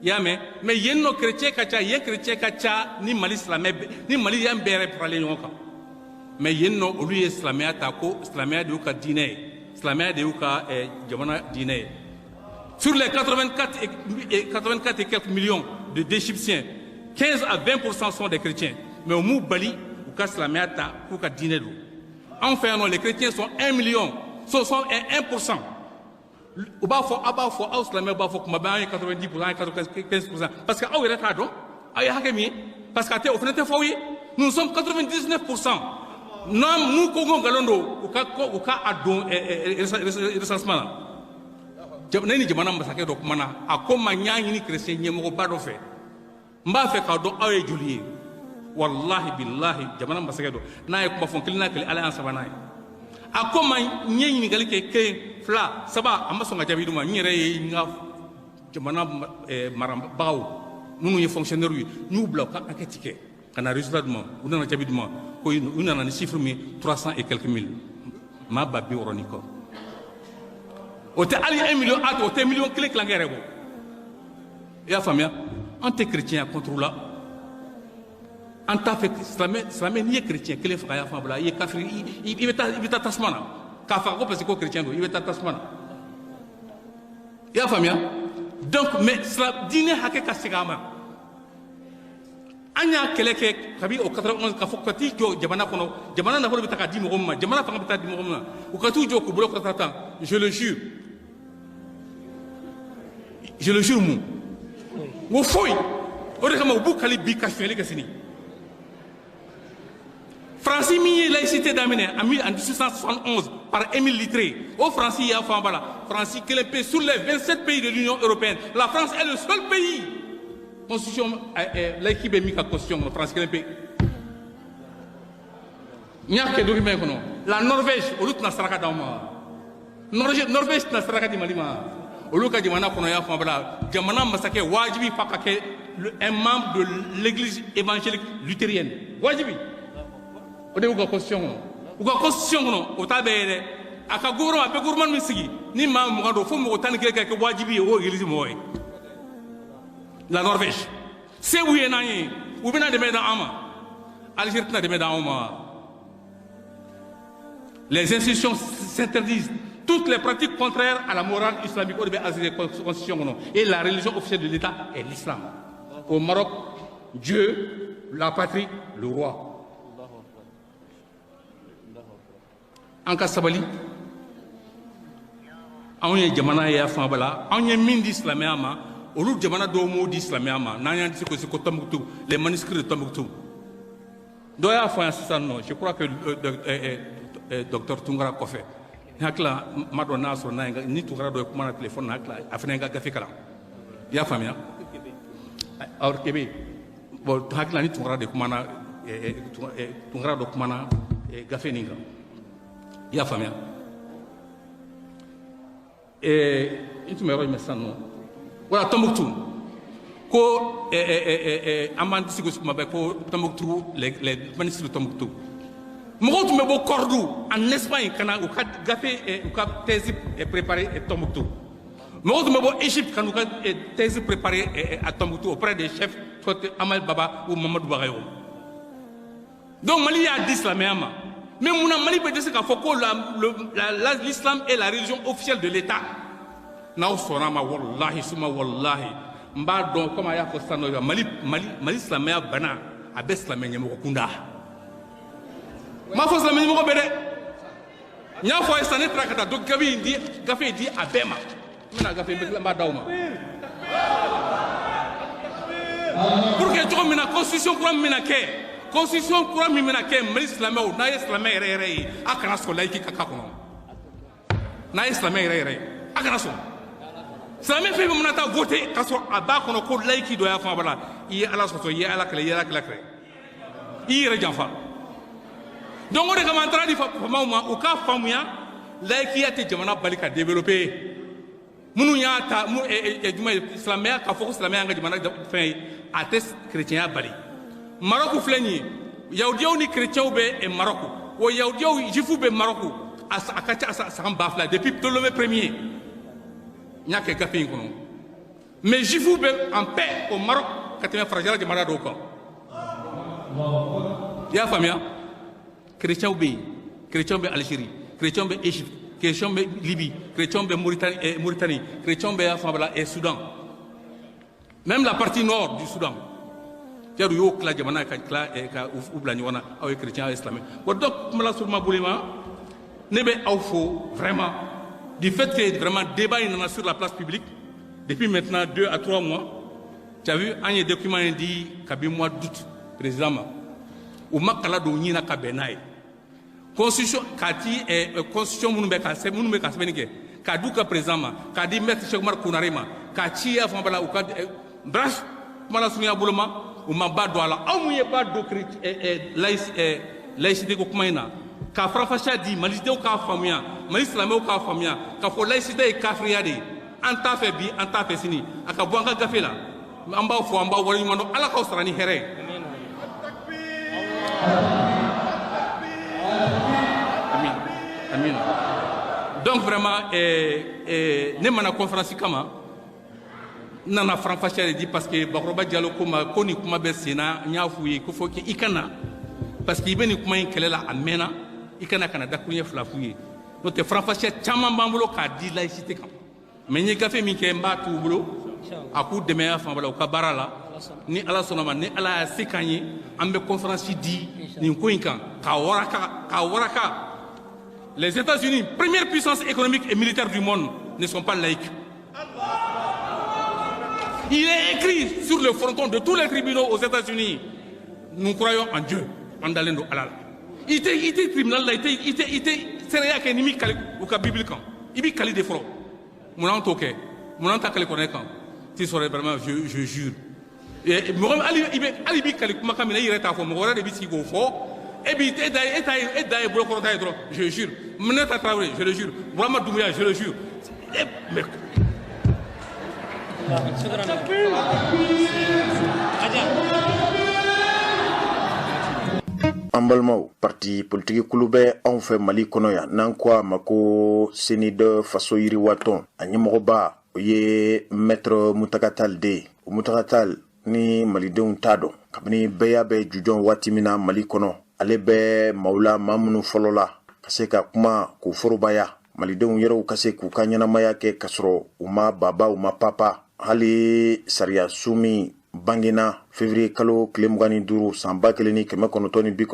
I y'a mɛn? Mais yen nɔ chrétien ka ca, yen chrétien ka ca ni Mali silamɛ, ni Mali yan bɛɛ yɛrɛ faralen ɲɔgɔn kan. Mais yen nɔ, olu ye silamɛya ta ko silamɛya de y'u ka diinɛ ye, silamɛya de y'u ka jamana diinɛ ye. Sur les 84 et quelques millions d'Égyptiens, 15 à 20 sont des chrétiens. Mais au m'u bali u ka silamɛya ta k'u ka diinɛ don. Anw fɛ yan nɔ, les chrétiens sont 1 million, sont 1. U b'a fɔ, aw b'a fɔ, aw silamɛw b'a fɔ kuma bɛɛ, an ye 90, an ye 95, parce que aw yɛrɛ t'a dɔn aw ye hakɛ min ye, parce que a tɛ, o fana tɛ fɔ aw ye. Nous sommes 99. N'an n'u ko ko nkalon don, u ka a don recensement la. Ne ni jamana masakɛ dɔ kumana, a ko ma, n y'a ɲini chrétien ɲɛmɔgɔba dɔ fɛ, n b'a fɛ k'a dɔn aw ye joli ye. Walahi bilahi, jamana masakɛ dɔ n'a ye kuma fɔ kelen n'a kelen, Ala y'an sabanan ye. A ko ma, n ye ɲininkali kɛ kelen, fila, saba, a ma sɔn ka jaabi di ma. N yɛrɛ ye n ka jamana marabagaw minnu ye fonctionnaire ye, n y'u bila u ka enquête kɛ ka na résultat d'u ma. U nana jaabi d'u ma ko u nana ni chiffre min ye, 300 et quelques mille, maa 60 000 ni kɔ. O tɛ hali 1 million, a o tɛ miliyɔn 1 tilankɛ yɛrɛ bɔ. I y'a faamuya? An tɛ chrétien contre la, an t'a fɛ. Silamɛ, n'i ye chrétien kelen faga, y'a faamu, i ye kafiri, i bɛ taa tasuma na. K'a faga ko parce que ko chrétien don, i bɛ taa tasuma na. I y'a faamuya? Donc mais diinɛ hakɛ ka segin a ma. An y'a kɛlɛ kɛ kabi o 91 k'a fɔ ka t'i jɔ jamana kɔnɔ, jamana nafolo bɛ ta k'a di mɔgɔ min ma, jamana fanga bɛ taa di mɔgɔ min ma, u ka t'u jɔ k'u bolo kɔrɔta tan. Je le jure, je le jure. Mun n ko foyi. O de kama u b'u kali bi ka sonyali kɛ sini. Faransi min ye laïcité daminɛ en 1871 par Émile Littré, o Faransi y'a fɔ an ba la, Faransi kelen pe sur les 27 pays de l'Union européenne, la France est le seul pays constitution laïque bɛ min ka constitution kɔnɔ, Faransi kelen pe. N y'a kɛ document kɔnɔ. La Norvège, olu tɛna saraka d'anw ma. Norvège, Norvège tɛna saraka di Mali ma. Olu ka jamana kɔnɔ, y'a fɔ la, jamana masakɛ wajibi f'a ka kɛ un membre de l'église évangélique luthérienne, wajibi. O de y'u ka constitution kɔnɔ. U ka constitution kɔnɔ, o t'a bɛɛ ye dɛ. A ka gouvernement, a bɛ gouvernement min sigi ni maa 20 don, fo mɔgɔ 11 ka kɛ wajibi ye o église mɔgɔ ye. La Norvège, se b'u ye n'an ye, u bɛna dɛmɛ d'an ma. Algérie tɛna dɛmɛ d'anw ma. Les institutions s'interdisent toutes les pratiques contraires à la morale islamique. O de bɛ Algérie constitution kɔnɔ. Et la religion officielle de l'État est l'islam. Au Maroc, Dieu, la patrie, le roi. An ka sabali. Anw ye jamana ye fan la, anw ye min di silamɛya ma, olu jamana dɔw m'o di silamɛya ma. N'an y'an disi gosi ko Tombouctou, les manuscrits de Tombouctou, dɔ y'a fɔ yan sisan nɔ, je crois que docteur Tunkara kɔfɛ, n hakili la, n m'a dɔn n'a sɔrɔ n'a ye ni Tunkara dɔ ye kuma na téléphone na, hakili la a fana ye n ka gafe kalan. I y'a faamuya? Awɔ, Kebe. Bon, hakili la ni Tunkara de kumana, Tunkara dɔ kumana gafe nin kan. I y'a faamuya? N tun bɛ yɔrɔ jumɛn sisan nɔ? Voilà, Tombouctou. Ko an b'an disi gosi kuma bɛɛ ko Tombouctou, les manuscrits de Tombouctou. Mɔgɔw tun bɛ bɔ Cordoue en Espagne ka na u ka gafe, u ka thèse préparer Tombouctou. Mɔgɔw tun bɛ bɔ Égypte ka n'u ka thèse préparer à Tombouctou auprès des chefs, soit Amal Baba ou Mamadou Bagayogo. Donc Mali y'a di silamɛya ma. Mais munna Mali bɛ dɛsɛ k'a fɔ ko l'islam est la religion officielle de l'État? N'aw sɔnna ma, walahi suma walahi, n b'a dɔn komi a y'a fɔ sisan nɔ, Mali, Mali, Mali silamɛya bana a bɛ silamɛ ɲɛmɔgɔ kunda. N m'a fɔ silamɛ ɲɛmɔgɔ bɛɛ dɛ. N y'a fɔ a ye sisan, ne taara ka taa dɔ gafe in di, gafe in di a bɛɛ ma. N bɛna gafe in bɛ tila, n b'a d'aw ma pour que cogo min na constitution kura min bɛna kɛ, constitution kura min bɛna kɛ, Mali silamɛw, n'a ye silamɛ yɛrɛ yɛrɛ ye, a kana sɔn laïque ka k'a kɔnɔ. N'a ye silamɛ yɛrɛ yɛrɛ ye, a kana sɔn. Silamɛ fɛn fɛn mana taa voter k'a sɔrɔ a b'a kɔnɔ ko laïque dɔ y'a fɔ a b'a la, i ye Ala sɔsɔ, i ye Ala kɛlɛ, i ye Ala kɛlɛ kɛlɛ, i y'i yɛrɛ janfa. Donc o de kama an taara di faamaw ma, u k'a faamuya, laïkiya tɛ jamana bali ka développer. Minnu y'a ta jumɛn ye silamɛya, k'a fɔ ko silamɛya y'an ka jamana fɛn ye, a tɛ chrétienya bali. Maroc filɛ nin ye, yahudiyaw ni chrétienw bɛ Maroc. O yahudiyaw, juifs bɛ Maroc a ka ca san 2000 depuis Ptolémée premier. N y'a kɛ gafe in kɔnɔ. Mais juifs bɛ en paix au Maroc ka tɛmɛ farajɛla jamana dɔw kan. I y'a faamuya? Chrétiens bɛ yen, chrétiens bɛ Algérie, chrétiens bɛ Égypte, chrétiens bɛ Libye, chrétiens bɛ Mauritanie, Mauritanie, chrétiens bɛ y'a faamuya Soudan, même la partie nord du Soudan. Yari u y'o tila jamana ka tila ka u bila ɲɔgɔn na, aw ye chrétien, aw ye silamɛ. Bon, donc kuma la suruma bolo ma, ne bɛ aw fo vraiment du fait que vraiment débat in nana sur la place publique depuis maintenant 2 à 3 mois. Tu as vu, an ye document in di kabi mois d'août président ma, u ma kala don ɲin na ka bɛn n'a ye. Constitution k'a ti constitution minnu bɛ ka minnu bɛ ka sɛbɛnni kɛ k'a d'u ka président ma, k'a di maître Cheikh Oumar Konaré ma, k'a ci y'a fɔ la u ka bref, kuma la surunya bolo ma, u ma ba don a la. Aw mun ye ba don laïcité ko kuma in na k'a faranfasiya di malidenw k'a faamuya, Mali silamɛw k'a faamuya k'a fɔ laïcité ye kafiriya de ye. An t'a fɛ bi, an t'a fɛ sini, a ka bɔ an ka gafe la. An b'aw fo, an b'aw waleɲuman dɔn. Ala k'aw sara ni hɛrɛ ye. Amin, amin. Donc vraiment ne mana conférence kama, n nana faranfasiya de di parce que Bakɔrɔba Jalo ko ma ko nin kuma bɛ sen na. N y'a f'u ye ko fo i ka na parce que i bɛ nin kuma in kɛlɛ la a mɛnna, i ka na ka na dakuruɲɛ fila f'u ye. N'o tɛ, faranfasiya caman b'an bolo k'a di laïcité kan. Mais n ye gafe min kɛ, n b'a t'u bolo, a k'u dɛmɛ fan la u ka baara la. Ni Ala sɔnna ma, ni Ala y'a se k'an ye, an bɛ conférence di nin ko in kan k'a waraka, k'a waraka. Les États-Unis, première puissance économique et militaire du monde, ne sont pas laïcs. Il est écrit sur le fronton de tous les tribunaux aux États-Unis: nous croyons en Dieu. An dalen don Ala la. I tɛ tribunal la, i tɛ seereya kɛ ni m'i kali u ka Bible kan. I b'i kali de fɔlɔ. Munna an t'o kɛ? Munna an ta kali kuranɛ kan? T'i sɔrɔ vraiment, je jure. Mɔgɔ hali i bɛ, hali i b'i kali kumakan min na, i yɛrɛ t'a fɔ, mɔgɔ wɛrɛ de b'i sigi k'o fɔ. E b'i e da e ta ye, e da ye bolokɔrɔta ye dɔrɔn. Je jure, Minɛta Tarawele, je le jure, Burama Doumbouya, je le jure. Mais
An balimaw, parti politiki kulu bɛ anw fɛ Mali kɔnɔ yan, n'an ko a ma ko CNID Faso Yiriwatɔn, a ɲɛmɔgɔba o ye Maître Mutaga Tall de ye. O Mutaga Tall ni malidenw t'a dɔn, kabini bɛɛ bɛ jujɔn waati min na Mali kɔnɔ, ale bɛ maaw la, maa minnu fɔlɔ la ka se ka kuma k'u forobaya, malidenw yɛrɛw ka se k'u ka ɲɛnamaya kɛ ka sɔrɔ u ma baba, u ma papa. Hali sariya su min bangena février kalo tile 25 san 1992,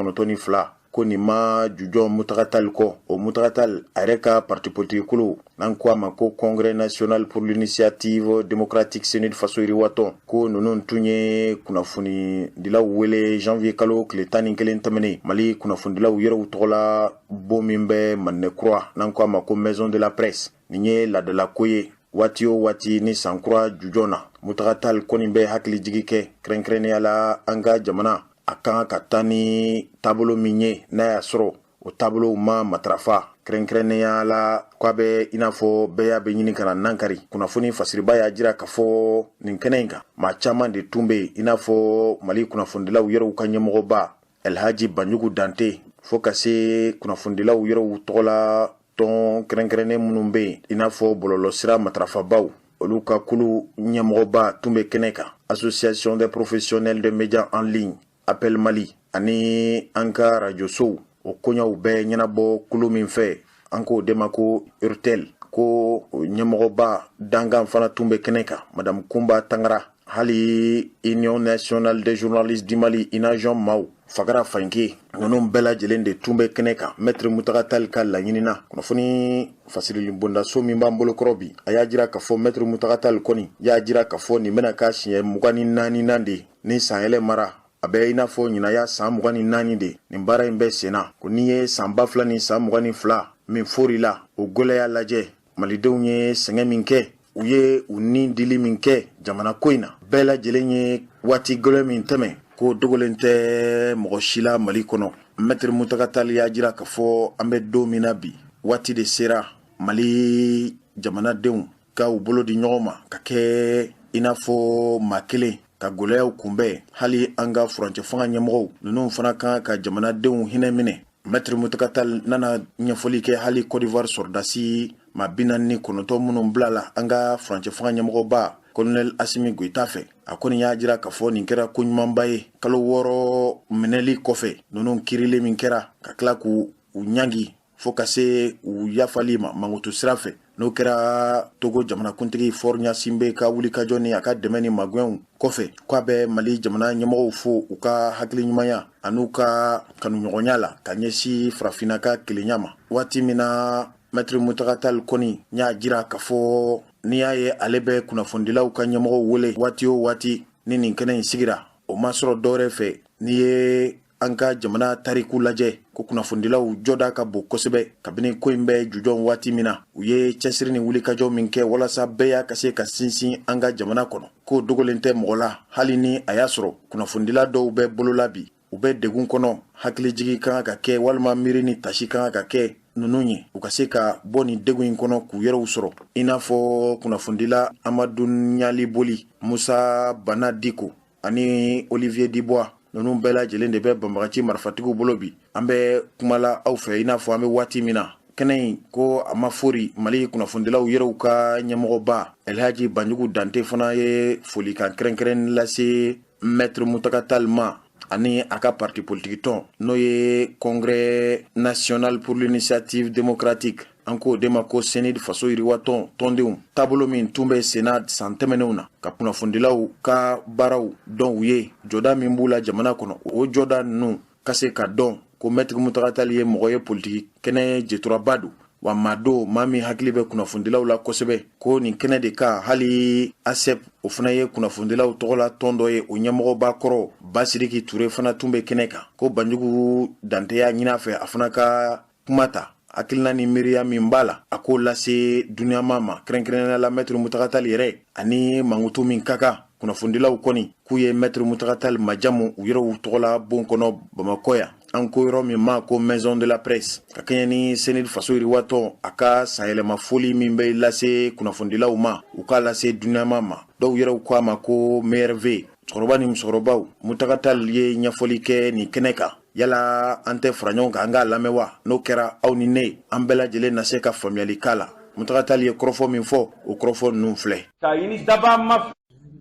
ko nin ma jujɔn Mutaga Tall kɔ. O Mutaga Tall, a yɛrɛ ka parti politique kulu, n'an ko a ma ko Congrès national pour l'initiative démocratique CNID Faso Yiriwatɔn, ko ninnu tun ye kunnafonidilaw wele janvier kalo tile 11 tɛmɛnen, Mali kunnafonidilaw yɛrɛw tɔgɔla bon min bɛ Maninɛ Kura, n'an ko a ma ko Maison de la Presse. Nin ye laadalako ye, waati o waati ni sankura jujɔn na, Mutaga Tall kɔni bɛ hakili jigi kɛ, kɛrɛnkɛrɛnnenya la an ka jamana a kan ka taa ni taabolo min ye, n'a y'a sɔrɔ o taabolow ma matarafa, kɛrɛnkɛrɛnnenya la k'a bɛ i n'a fɔ bɛɛ y'a bɛ ɲini ka na nankari. Kunnafoni fasiriba y'a jira k'a fɔ nin kɛnɛ in kan, maa caman de tun bɛ yen, i n'a fɔ Mali kunnafonidilaw yɛrɛw ka ɲɛmɔgɔba Elhaji Banjugu Dante, fo ka se kunnafonidilaw yɛrɛw tɔgɔla tɔn kɛrɛnkɛrɛnnen minnu bɛ yen, i n'a fɔ bɔlɔlɔsira matarafabaw, olu ka kulu ɲɛmɔgɔba tun bɛ kɛnɛ kan, Association des professionnels de médias en ligne Appel Mali, ani an ka arajosow o koɲɛw bɛ ɲɛnabɔ kulu min fɛ, an k'o de ma ko Urtel, ko ɲɛmɔgɔba dankan fana tun bɛ kɛnɛ kan, Madame Kunba Tangara. Hali Union nationale des journalistes du Mali, UNAJOM maaw, Fagara Fanke, ninnu bɛɛ lajɛlen de tun bɛ kɛnɛ kan. Maître Mutaga Tall ka laɲini na, kunnafoni fasirili bondaso min b'an bolokɔrɔ bi, a y'a jira k'a fɔ Maître Mutaga Tall kɔni y'a jira k'a fɔ nin bɛna k'a siɲɛ 24nan de ni sanyɛlɛ mara. A bɛ i n'a fɔ ɲinaya san 24 de nin baara in bɛ sen na. Ko n'i ye san 2022 min fori la, o gwɛlɛya lajɛ, malidenw ye sɛgɛn min kɛ, u ye u ni dili min kɛ jamana ko in na, bɛɛ lajɛlen ye waati gɛlɛn min tɛmɛ, ko dogolen tɛ mɔgɔ si la Mali kɔnɔ. Maître Mutaga Tall y'a jira k'a fɔ an bɛ don min na bi, waati de sera Mali jamanadenw ka u bolo di ɲɔgɔn ma ka kɛ i n'a fɔ maa kelen ka gwɛlɛyaw kunbɛn. Hali an ka furancɛ fanga ɲɛmɔgɔw ninnu fana kan ka jamanadenw hinɛ minɛ. Maître Mutaga Tall nana ɲɛfɔli kɛ, hali Côte d'Ivoire sɔrɔdasi maa 49 minnu bilala an ka furancɛ fanga ɲɛmɔgɔba Colonel Asimi Goyita fɛ, a kɔni y'a jira k'a fɔ nin kɛra ko ɲumanba ye. Kalo 6 minɛli kɔfɛ, ninnu kiirili min kɛra ka tila k'u u ɲangi fo ka se u yafali ma mankutu sira fɛ, n'o kɛra Togo jamanakuntigi Faure Gnassingbé ka wulikajɔ ni a ka dɛmɛ ni magɛnw kɔfɛ, k'a bɛ Mali jamana ɲɛmɔgɔw fo u ka hakili ɲumanya an'u ka kanuɲɔgɔnya la ka ɲɛsin farafinna ka kelenya ma. Waati min na Maître Mutaga Tall kɔni y'a jira k'a fɔ n'i y'a ye ale bɛ kunnafonidilaw ka ɲɛmɔgɔw wele waati o waati ni nin kɛnɛ in sigira, o ma sɔrɔ dɔwɛrɛ fɛ, n'i ye an ka jamana tariku lajɛ, ko kunnafonidilaw jɔda ka bon kosɛbɛ. Kabini ko in bɛ jujɔn waati min na, u ye cɛsiri ni wulikajɔ min kɛ walasa bɛɛ y'a ka se ka sinsin an ka jamana kɔnɔ, k'o dogolen tɛ mɔgɔ la. Hali ni a y'a sɔrɔ kunnafonidila dɔw bɛ bolola bi, u bɛ degun kɔnɔ, hakilijigi kan ka kɛ walima miiri ni tasi kan ka kɛ ninnu ye, u ka se ka bɔ nin degun in kɔnɔ k'u yɛrɛw sɔrɔ, i n'a fɔ kunnafonidila Amadu Ɲali Boli, Musa Bana Diko ani Olivier Dubois. Ninnu bɛɛ lajɛlen de bɛ banbagaci marifatigiw bolo bi an bɛ kumala aw fɛ, i n'a fɔ an bɛ waati min na kɛnɛ in ko a ma fori. Mali kunnafonidilaw yɛrɛw ka ɲɛmɔgɔba Elhaji Banjugu Dante fana ye folikan kɛrɛnkɛrɛn lase Maître Mutaga Tall ma ani a ka parti politique tɔn, n'o ye Congrès national pour l'initiative démocratique. An An k'o de ma ko CNID faso yiriwatɔn tɔndenw taabolo min tun bɛ senna san tɛmɛnenw na ka kunnafonidilaw ka baaraw dɔn u ye jɔda min b'u la jamana kɔnɔ, o jɔda ninnu ka se ka dɔn ko Mɛtiri Mutaga Tali ye mɔgɔ ye politiki kɛnɛ jeturaba don, wa maa don maa min hakili bɛ kunnafonidilaw la kosɛbɛ, ko nin kɛnɛ de kan hali ASEP, o fana ye kunnafonidilaw tɔgɔla tɔn dɔ ye, o ɲɛmɔgɔba kɔrɔ Basiriki Ture fana tun bɛ kɛnɛ kan, ko Banjugu Dante y'a ɲini a fɛ a fana ka kuma ta, hakilina ni miiriya min b'a la, a k'o lase duniyama ma, kɛrɛnkɛrɛnnenya la Mɛtiri Mutaga Tali yɛrɛ ani mankutu min ka kan. Kunnafonidilaw kɔni k'u ye Mɛtiri Mutaga Tali majamu u yɛrɛw tɔgɔla bon kɔnɔ Bamakɔ yan, an ko yɔrɔ min ma ko Maison de la Presse, ka kɛɲɛ ni CNID faso yiriwatɔn a ka sanyɛlɛma foli min bɛ lase kunnafonidilaw ma, u k'a lase duniyama ma. Dɔw yɛrɛw ko a ma ko meilleurs vœux. Cɛkɔrɔba ni musokɔrɔbaw, Mutaga Tali ye ɲɛfɔli kɛ nin kɛnɛ kan. Yala an tɛ fara ɲɔgɔn kan an k'a lamɛn wa? N'o kɛra, aw ni ne, an bɛɛ lajɛlen na se ka faamuyali k'a la. Mutaga Tali ye kɔrɔfɔ min fɔ, o kɔrɔfɔ ninnu filɛ.
K'a ɲini dabaa ma fɛ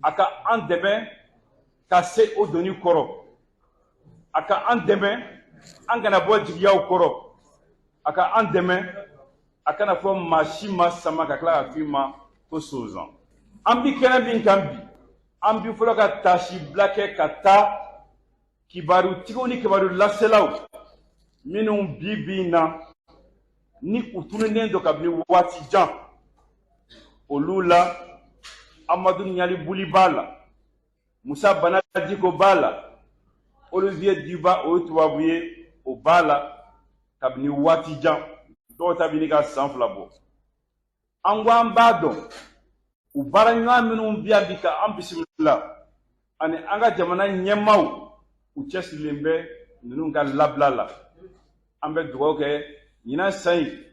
a ka an dɛmɛ ka se o doni kɔrɔ, a ka an dɛmɛ an kana bɔ jigiyaw kɔrɔ, a ka an dɛmɛ a kana fɔ maa si ma sama ka tila ka f'i ma ko sonsan. An bi kɛnɛ min kan bi, an bi fɔlɔ ka taasibila kɛ ka taa kibarutigiw ni kibaru laselaw minnu bi bi in na ni u tununnen don kabini waati jan, olu la Amadu Ɲali Buli b'a la, Musa Bana Diko b'a la, Olivier Duba, o ye tubabu ye, o b'a la kabini waati jan, dɔw ta bɛ ɲini ka san 2 bɔ. An ko an b'a dɔn u baaraɲɔgɔn minnu bɛ yan bi ka an bisimila ani an ka jamana ɲɛmaaw, u cɛsirilen bɛ ninnu ka labila la. An bɛ dugawu kɛ ɲinan san in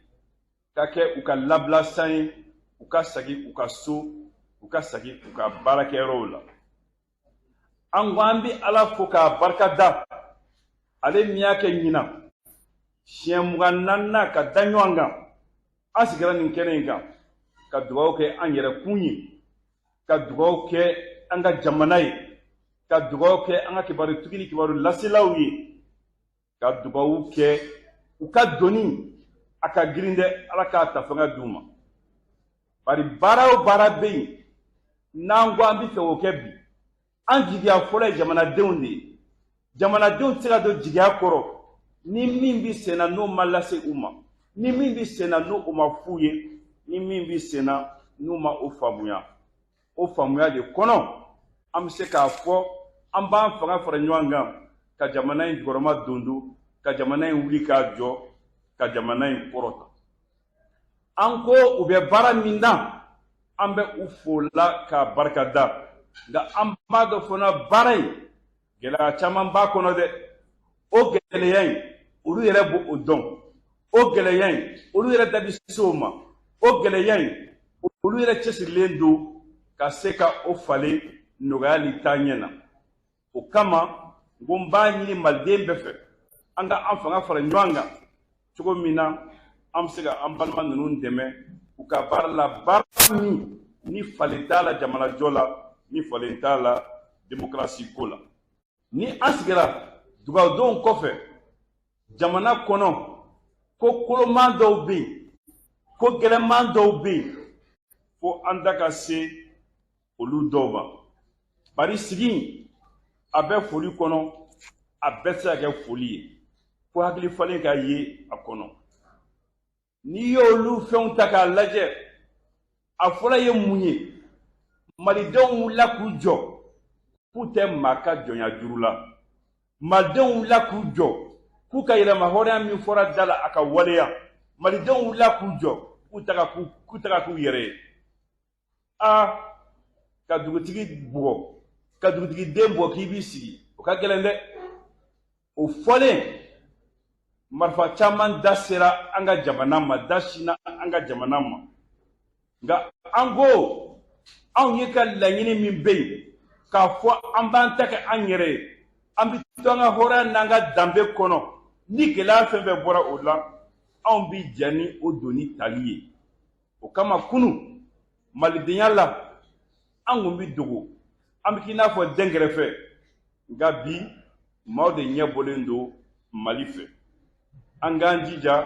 ka kɛ u ka labila san ye, u ka segin u ka so, u ka segin u ka baarakɛyɔrɔw la. An ko an bɛ Ala fo k'a barika da, ale min y'a kɛ ɲinan siɲɛ 24nan ka da ɲɔgɔn kan, an sigira nin kɛnɛ in kan ka dugawu kɛ an yɛrɛ kun ye, ka dugawu kɛ an ka jamana ye, ka dugawu kɛ an ka kibarutigi ni kibaru laselaw ye, ka dugawu kɛ u ka doni a ka girin dɛ, Ala k'a ta fanga d'u ma. Bari baara o baara bɛ yen n'an ko an bɛ fɛ k'o kɛ bi, an jigiya fɔlɔ ye jamanadenw de ye. Jamanadenw tɛ se ka don jigiya kɔrɔ ni min bɛ senna n'o ma lase u ma, ni min bɛ senna n'o o ma f'u ye, ni min bɛ senna n'u ma o faamuya. O faamuya de kɔnɔ an bɛ se k'a fɔ an b'an fanga fara ɲɔgɔn kan ka jamana in jukɔrɔma dondo, ka jamana in wuli k'a jɔ, ka jamana in kɔrɔta. An ko u bɛ baara min na, an bɛ u fo la k'a barika da, nka an b'a dɔn fana baara in gɛlɛya caman b'a kɔnɔ dɛ. O gɛlɛya in, olu yɛrɛ b'o dɔn. O gɛlɛya in, olu yɛrɛ da bɛ se o ma. O gɛlɛya in, olu yɛrɛ cɛsirilen don ka se ka o falen nɔgɔya ni taaɲɛ na. O kama n ko n b'a ɲini maliden bɛɛ fɛ, an ka an fanga fara ɲɔgɔn kan cogo min na an bɛ se ka an balima ninnu dɛmɛ u ka baara la, baara min ni falen t'a la jamanajɔ la, ni falen t'a la demokarasi ko la. Ni an sigira dugawudonw kɔfɛ jamana kɔnɔ, ko koloman dɔw bɛ yen, ko gɛlɛnman dɔw bɛ yen, fo an da ka se olu dɔw ma. Bari sigi a bɛ foli kɔnɔ, a bɛɛ tɛ se ka kɛ foli ye, fo hakili falen ka ye a kɔnɔ. N'i y'olu fɛnw ta k'a lajɛ, a fɔlɔ ye mun ye? Malidenw wulila k'u jɔ k'u tɛ maa ka jɔnya juru la. Malidenw wulila k'u jɔ k'u ka yɛrɛma hɔrɔnya min fɔra da la, a ka waleya. Malidenw wulila k'u jɔ k'u ta ka k'u yɛrɛ ye. Aa, ka dugutigi bugɔ, ka dugutigi den bugɔ k'i b'i sigi, o ka gɛlɛn dɛ. O fɔlen, marifa caman da sera an ka jamana ma, da sinna an ka jamana ma. Nka an ko anw ye ka laɲini min bɛ yen k'a fɔ an b'an ta kɛ an yɛrɛ ye, an bɛ to an ka hɔrɔnya n'an ka danbe kɔnɔ, ni gɛlɛya fɛn fɛn bɔra o la, anw bɛ jɛn ni o doni tali ye. O kama kunu malidenya la, an kun bɛ dogo, an bɛ k'i n'a fɔ dɛnkɛrɛfɛ. Nka bi maaw de ɲɛ bɔlen don Mali fɛ. An k'an jija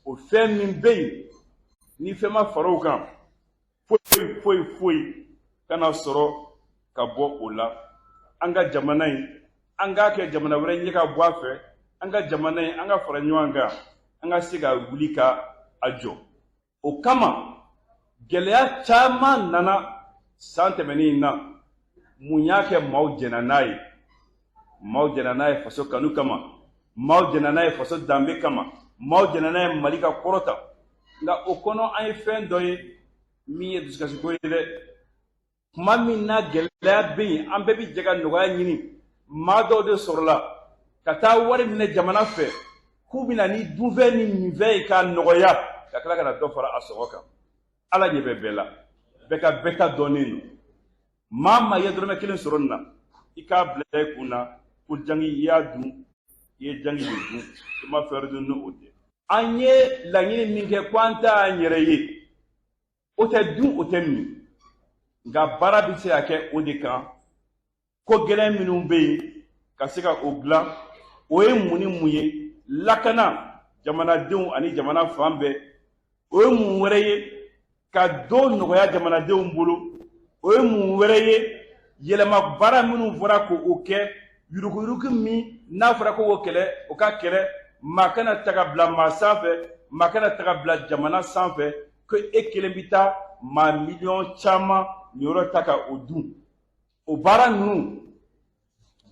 o fɛn min bɛ yen Ni fɛn ma fara o kan, foyi foyi foyi kana sɔrɔ ka bɔ o la. An ka jamana in, an k'a kɛ jamana wɛrɛ ɲɛ ka bɔ a fɛ. An ka jamana in, an ka fara ɲɔgɔn kan, an ka se ka wuli ka a jɔ. O kama gɛlɛya caman nana san tɛmɛnen in na. Mun y'a kɛ maaw jɛnna n'a ye? Maaw jɛnna n'a ye faso kanu kama, maaw jɛnna n'a ye faso danbe kama, maaw jɛnna n'a ye Mali ka kɔrɔta. Nka o kɔnɔ, an ye fɛn dɔ ye min ye dusukasiko ye dɛ. Tuma min na gɛlɛya bɛ yen, an bɛɛ bɛ jɛ ka nɔgɔya ɲini, maa dɔw de sɔrɔla ka taa wari minɛ jamana fɛ k'u bɛ na ni dunfɛn ni minfɛn ye k'a nɔgɔya, ka tila ka na dɔ fara a sɔngɔ kan. Ala ɲɛ bɛ bɛɛ la, bɛɛ ka bɛɛ ta dɔnnen don. Maa maa ye dɔrɔmɛ kelen sɔrɔ nin na, i k'a bila i kun na ko jangi i y'a dun, i ye jangi de dun, i ma fɛn wɛrɛ dun ni o tɛ. An ye laɲini min kɛ ko an ta y'an yɛrɛ ye, o tɛ dun, o tɛ min, nka baara bɛ se ka kɛ o de kan. Ko gɛlɛn minnu bɛ yen, ka se ka o dilan, o ye mun ni mun ye? Lakana jamanadenw ani jamana fan bɛɛ. O ye mun wɛrɛ ye? Ka don nɔgɔya jamanadenw bolo. O ye mun wɛrɛ ye? Yɛlɛma baara minnu fɔra k'o kɛ, yuruguyurugu min n'a fɔra ko o kɛlɛ, o ka kɛlɛ. Maa kana ta ka bila maa sanfɛ, maa kana ta ka bila jamana sanfɛ ko e kelen bɛ taa maa miliyɔn caman niyɔrɔ ta ka o dun. O baara ninnu,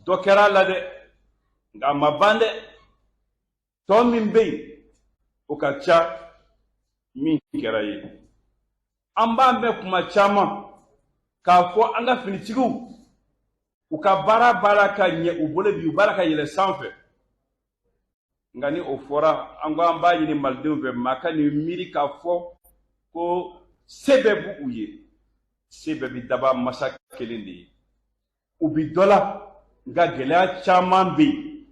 dɔ kɛra a la dɛ, nka a ma ban dɛ. Tɔ min bɛ yen, o ka ca min kɛra ye. An b'a mɛn kuma caman k'a fɔ an ka finitigiw, u ka baara b'a la ka ɲɛ u bolo bi, u b'a la ka yɛlɛ sanfɛ. Nka ni o fɔra, an ko an b'a ɲini malidenw fɛ, maa kan'i miiri k'a fɔ ko se bɛɛ b'u ye. Se bɛɛ bi daba masa kelen de ye. U bi dɔ la, nka gɛlɛya caman bɛ yen.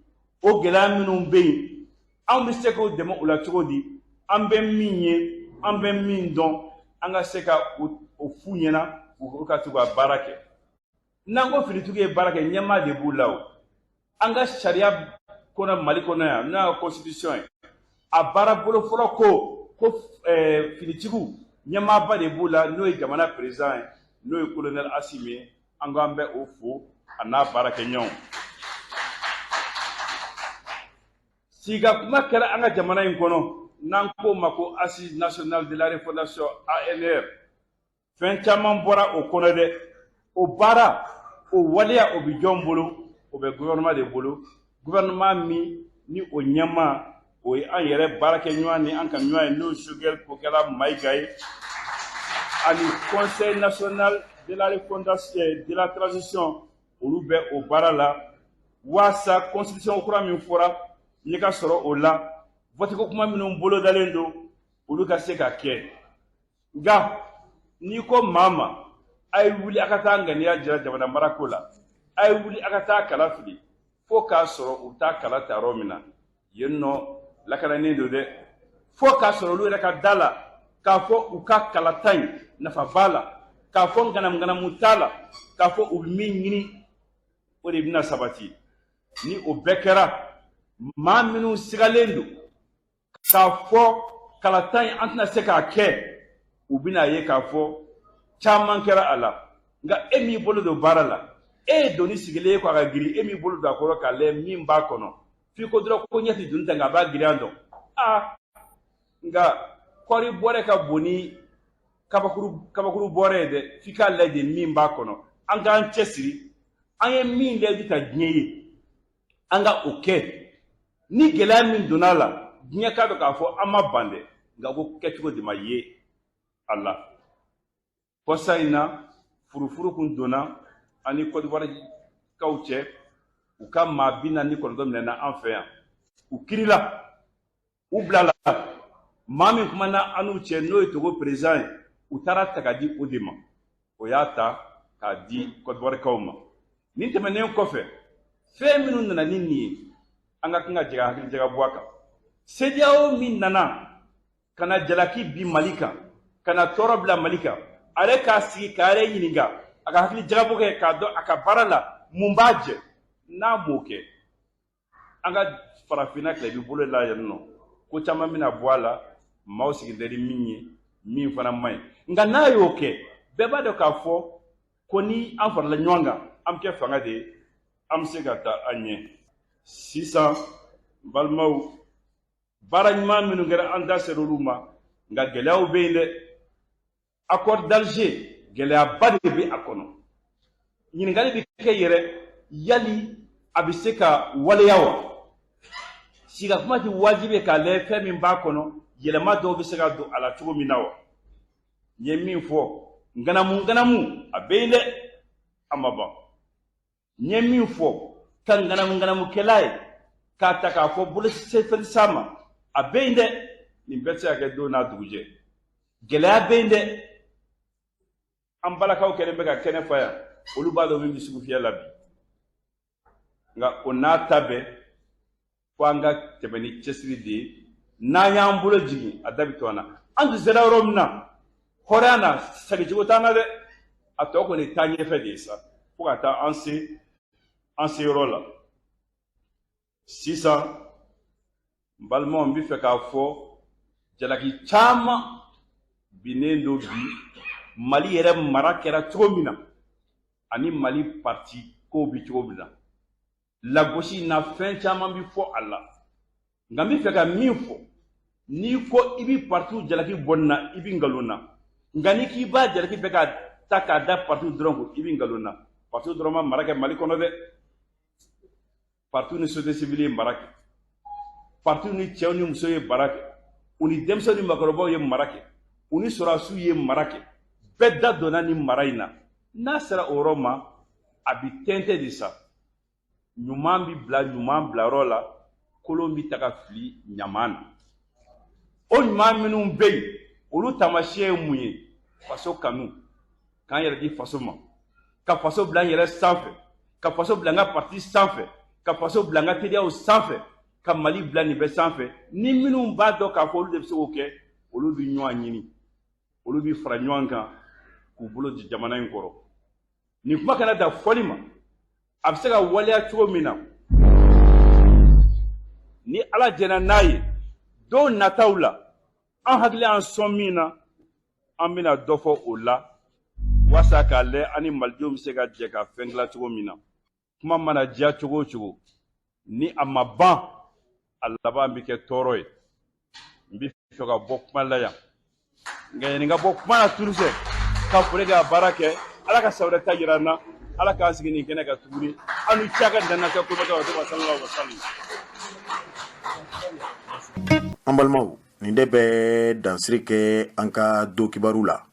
O gɛlɛya minnu bɛ yen, anw bɛ se k'o dɛmɛ u la cogo di? An bɛ min ye, an bɛ min dɔn, an ka se ka o f'u ɲɛna, u ka to ka baara kɛ. N'an ko finitigiw ye baara kɛ, ɲɛmaa de b'u la. O an ka sariya kɔnɔ Mali kɔnɔ yan, n'o y'a constitution ye, a baara bolo fɔlɔ ko finitigiw ɲɛmaaba de b'u la, n'o ye jamana président ye, n'o ye colonel Asimi ye. An ko an bɛ o fo, a n'a baarakɛɲɔgɔnw. Sigi kuma kɛra an ka jamana in kɔnɔ, n'an k'o ma ko Assise nationale de la refondation, ANR. Fɛn caman bɔra o kɔnɔ dɛ. O baara, o waleya, o bɛ jɔn bolo? O bɛ gouvernement de bolo, gouvernement min ni o ɲɛmaa, o ye an yɛrɛ baarakɛɲɔgɔn ni an ka ɲɔgɔn ye, n'o ye Choguel Kokala Mayiga ye, ani Conseil national de la refondation, de la transition. Olu bɛ o baara la waasa constitution kura min fɔra, ɲɛ ka sɔrɔ o la, vote ko kuma minnu bolodalen don, olu ka se ka kɛ. Nka n'i ko maa ma a ye wuli a ka taa ŋaniya jira jamana marako la, a ye wuli a ka taa kala fili, fo k'a sɔrɔ u bɛ taa kala ta yɔrɔ min na yen nɔ lakananen don dɛ, fo k'a sɔrɔ olu yɛrɛ ka da la k'a fɔ u ka kalata in nafa b'a la, k'a fɔ ŋanamuŋanamu t'a la, k'a fɔ u bɛ min ɲini, o de bɛna sabati. Ni o bɛɛ kɛra, maa minnu sigalen don k'a fɔ kalata in an tɛna se k'a kɛ, u bɛna ye k'a fɔ caman kɛra a la. Nka e m'i bolo don baara la, e ye doni sigilen ye ko a ka girin, e m'i bolo don a kɔrɔ k'a lajɛ min b'a kɔnɔ, f'i ko dɔrɔn ko ɲɛ tɛ doni ta, nka a b'a girinya dɔn. Aa, nka kɔɔri bɔrɛ ka bon ni kabakuru bɔrɛ ye dɛ, f'i k'a lajɛ de min b'a kɔnɔ. An k'an cɛsiri, an ye min layidu ta diɲɛ ye, an ka o kɛ. Ni gɛlɛya min donna a la, diɲɛ k'a dɔn k'a fɔ an ma ban dɛ, nka ko kɛcogo de ma ye a la. Kɔsa in na, furufuru kun donna an ni Côte d'Ivoire kaw cɛ. U ka maa 49 minɛna an fɛ yan, u kirila, u bilala. Maa min kumana an n'u cɛ, n'o ye Togo président ye, u taara ta ka di o de ma, o y'a ta k'a di Côte d'Ivoire kaw ma. Nin tɛmɛnen kɔfɛ, fɛn minnu nana ni nin ye, an ka kan ka jɛ ka hakili jagabɔ a kan. CEDEAO min nana ka na jalaki bin Mali kan, ka na tɔɔrɔ bila Mali kan, a yɛrɛ k'a sigi k'a yɛrɛ ɲininka, a ka hakili jagabɔ kɛ k'a dɔn a ka baara la mun b'a jɛ. N'a m'o kɛ, an ka farafinna tilebin bolo la yan nɔ, ko caman bɛna bɔ a la, maaw sigilen tɛ ni min ye. Min fana man ɲi, nka n'a y'o kɛ, bɛɛ b'a dɔn k'a fɔ ko ni an farala ɲɔgɔn kan, an bɛ kɛ fanga de ye, an bɛ se ka taa an ɲɛ. Sisan, n balimaw, baara ɲuman minnu kɛra, an da sera olu ma, nka gɛlɛyaw bɛ yen dɛ. Accord d'Alger, gɛlɛyaba de bɛ a kɔnɔ. Ɲininkali bɛ kɛ yɛrɛ, yali a bɛ se ka waleya wa? Sika kuma tɛ wajibi ye k'a lajɛ fɛn min b'a kɔnɔ, yɛlɛma dɔw bɛ se ka don a la cogo min na wa. N ye min fɔ, ŋanamu ŋanamu a bɛ yen dɛ, a ma ban. N ye min fɔ ka ŋanamu ŋanamukɛla ye k'a ta k'a fɔ bolo sefɛn s'a ma, a bɛ yen dɛ. Nin bɛɛ tɛ se ka kɛ don n'a dugujɛ. Gɛlɛya bɛ yen dɛ. An balakaw kɛlen bɛ ka kɛnɛ fa yan, olu b'a dɔn min bɛ sugu fiyɛ la bi. Nka o n'a ta bɛɛ, fo an ka tɛmɛ ni cɛsiri de ye. N'an y'an bolo jigin, a da bɛ to an na. An tun sera yɔrɔ min na hɔrɔnya na, segincogo t'an na dɛ. A tɔ kɔni taa ɲɛfɛ de ye sa, fo ka taa an se an se yɔrɔ la. Sisan, n balimaw, n bɛ fɛ k'a fɔ, jalaki caman binnen don bi Mali yɛrɛ mara kɛra cogo min na, ani Mali parti kow bɛ cogo min na. Lagosi na, fɛn caman bɛ fɔ a la, nka n bɛ fɛ ka min fɔ, n'i ko i bɛ partiw jalaki bɔ nin na, i bɛ nkalon na. Nka n'i k'i b'a jalaki bɛɛ ka ta k'a da partiw dɔrɔn kun, i bɛ nkalon na. Partiw dɔrɔn ma mara kɛ Mali kɔnɔ dɛ. Partiw ni société civile ye mara kɛ, partiw ni cɛw ni musow ye baara kɛ, u ni denmisɛnw ni maakɔrɔbaw ye mara kɛ, u ni sɔrɔdasiw ye mara kɛ. Bɛɛ da donna nin mara in na. N'a sera o yɔrɔ ma, a bɛ tɛntɛn de sa. Ɲuman bɛ bila ɲuman bilayɔrɔ la, kolon bɛ ta ka fili ɲaman na. O ɲuman minnu bɛ yen, olu taamasiyɛn ye mun ye? Faso kanu, k'an yɛrɛ di faso ma, ka faso bila an yɛrɛ sanfɛ, ka faso bila an ka parti sanfɛ, ka faso bila an ka teriyaw sanfɛ, ka Mali bila nin bɛɛ sanfɛ. Ni minnu b'a dɔn k'a fɔ olu de bɛ se k'o kɛ, olu bɛ ɲɔgɔn ɲini, olu bɛ fara ɲɔgɔn kan k'u bolo di jamana in kɔrɔ. Nin kuma kana dan fɔli ma, a bɛ se ka waleya cogo min na, ni Ala jɛnna n'a ye, don nataw la, an hakili y'an sɔn min na, an bɛna dɔ fɔ o la, walasa k'a lajɛ an ni malidenw bɛ se ka jɛ ka fɛn dilan cogo min na. Kuma mana diya cogo o cogo, ni a ma ban, a laban bɛ kɛ tɔɔrɔ ye. N bɛ fɛ ka bɔ kuma la yan, nka yanni n ka bɔ kuma la Tunusɛ ka foli kɛ ka baara kɛ, Ala ka san wɛrɛ ta jira an na. Ala k'an sigi nin kɛnɛ kan tuguni. Aw ni ce, a ka danna kɛ ko bɛ kɛ wa sallallahu alaihi wa sallam.
An balimaw, nin de bɛ dansiri kɛ an ka don kibaru la.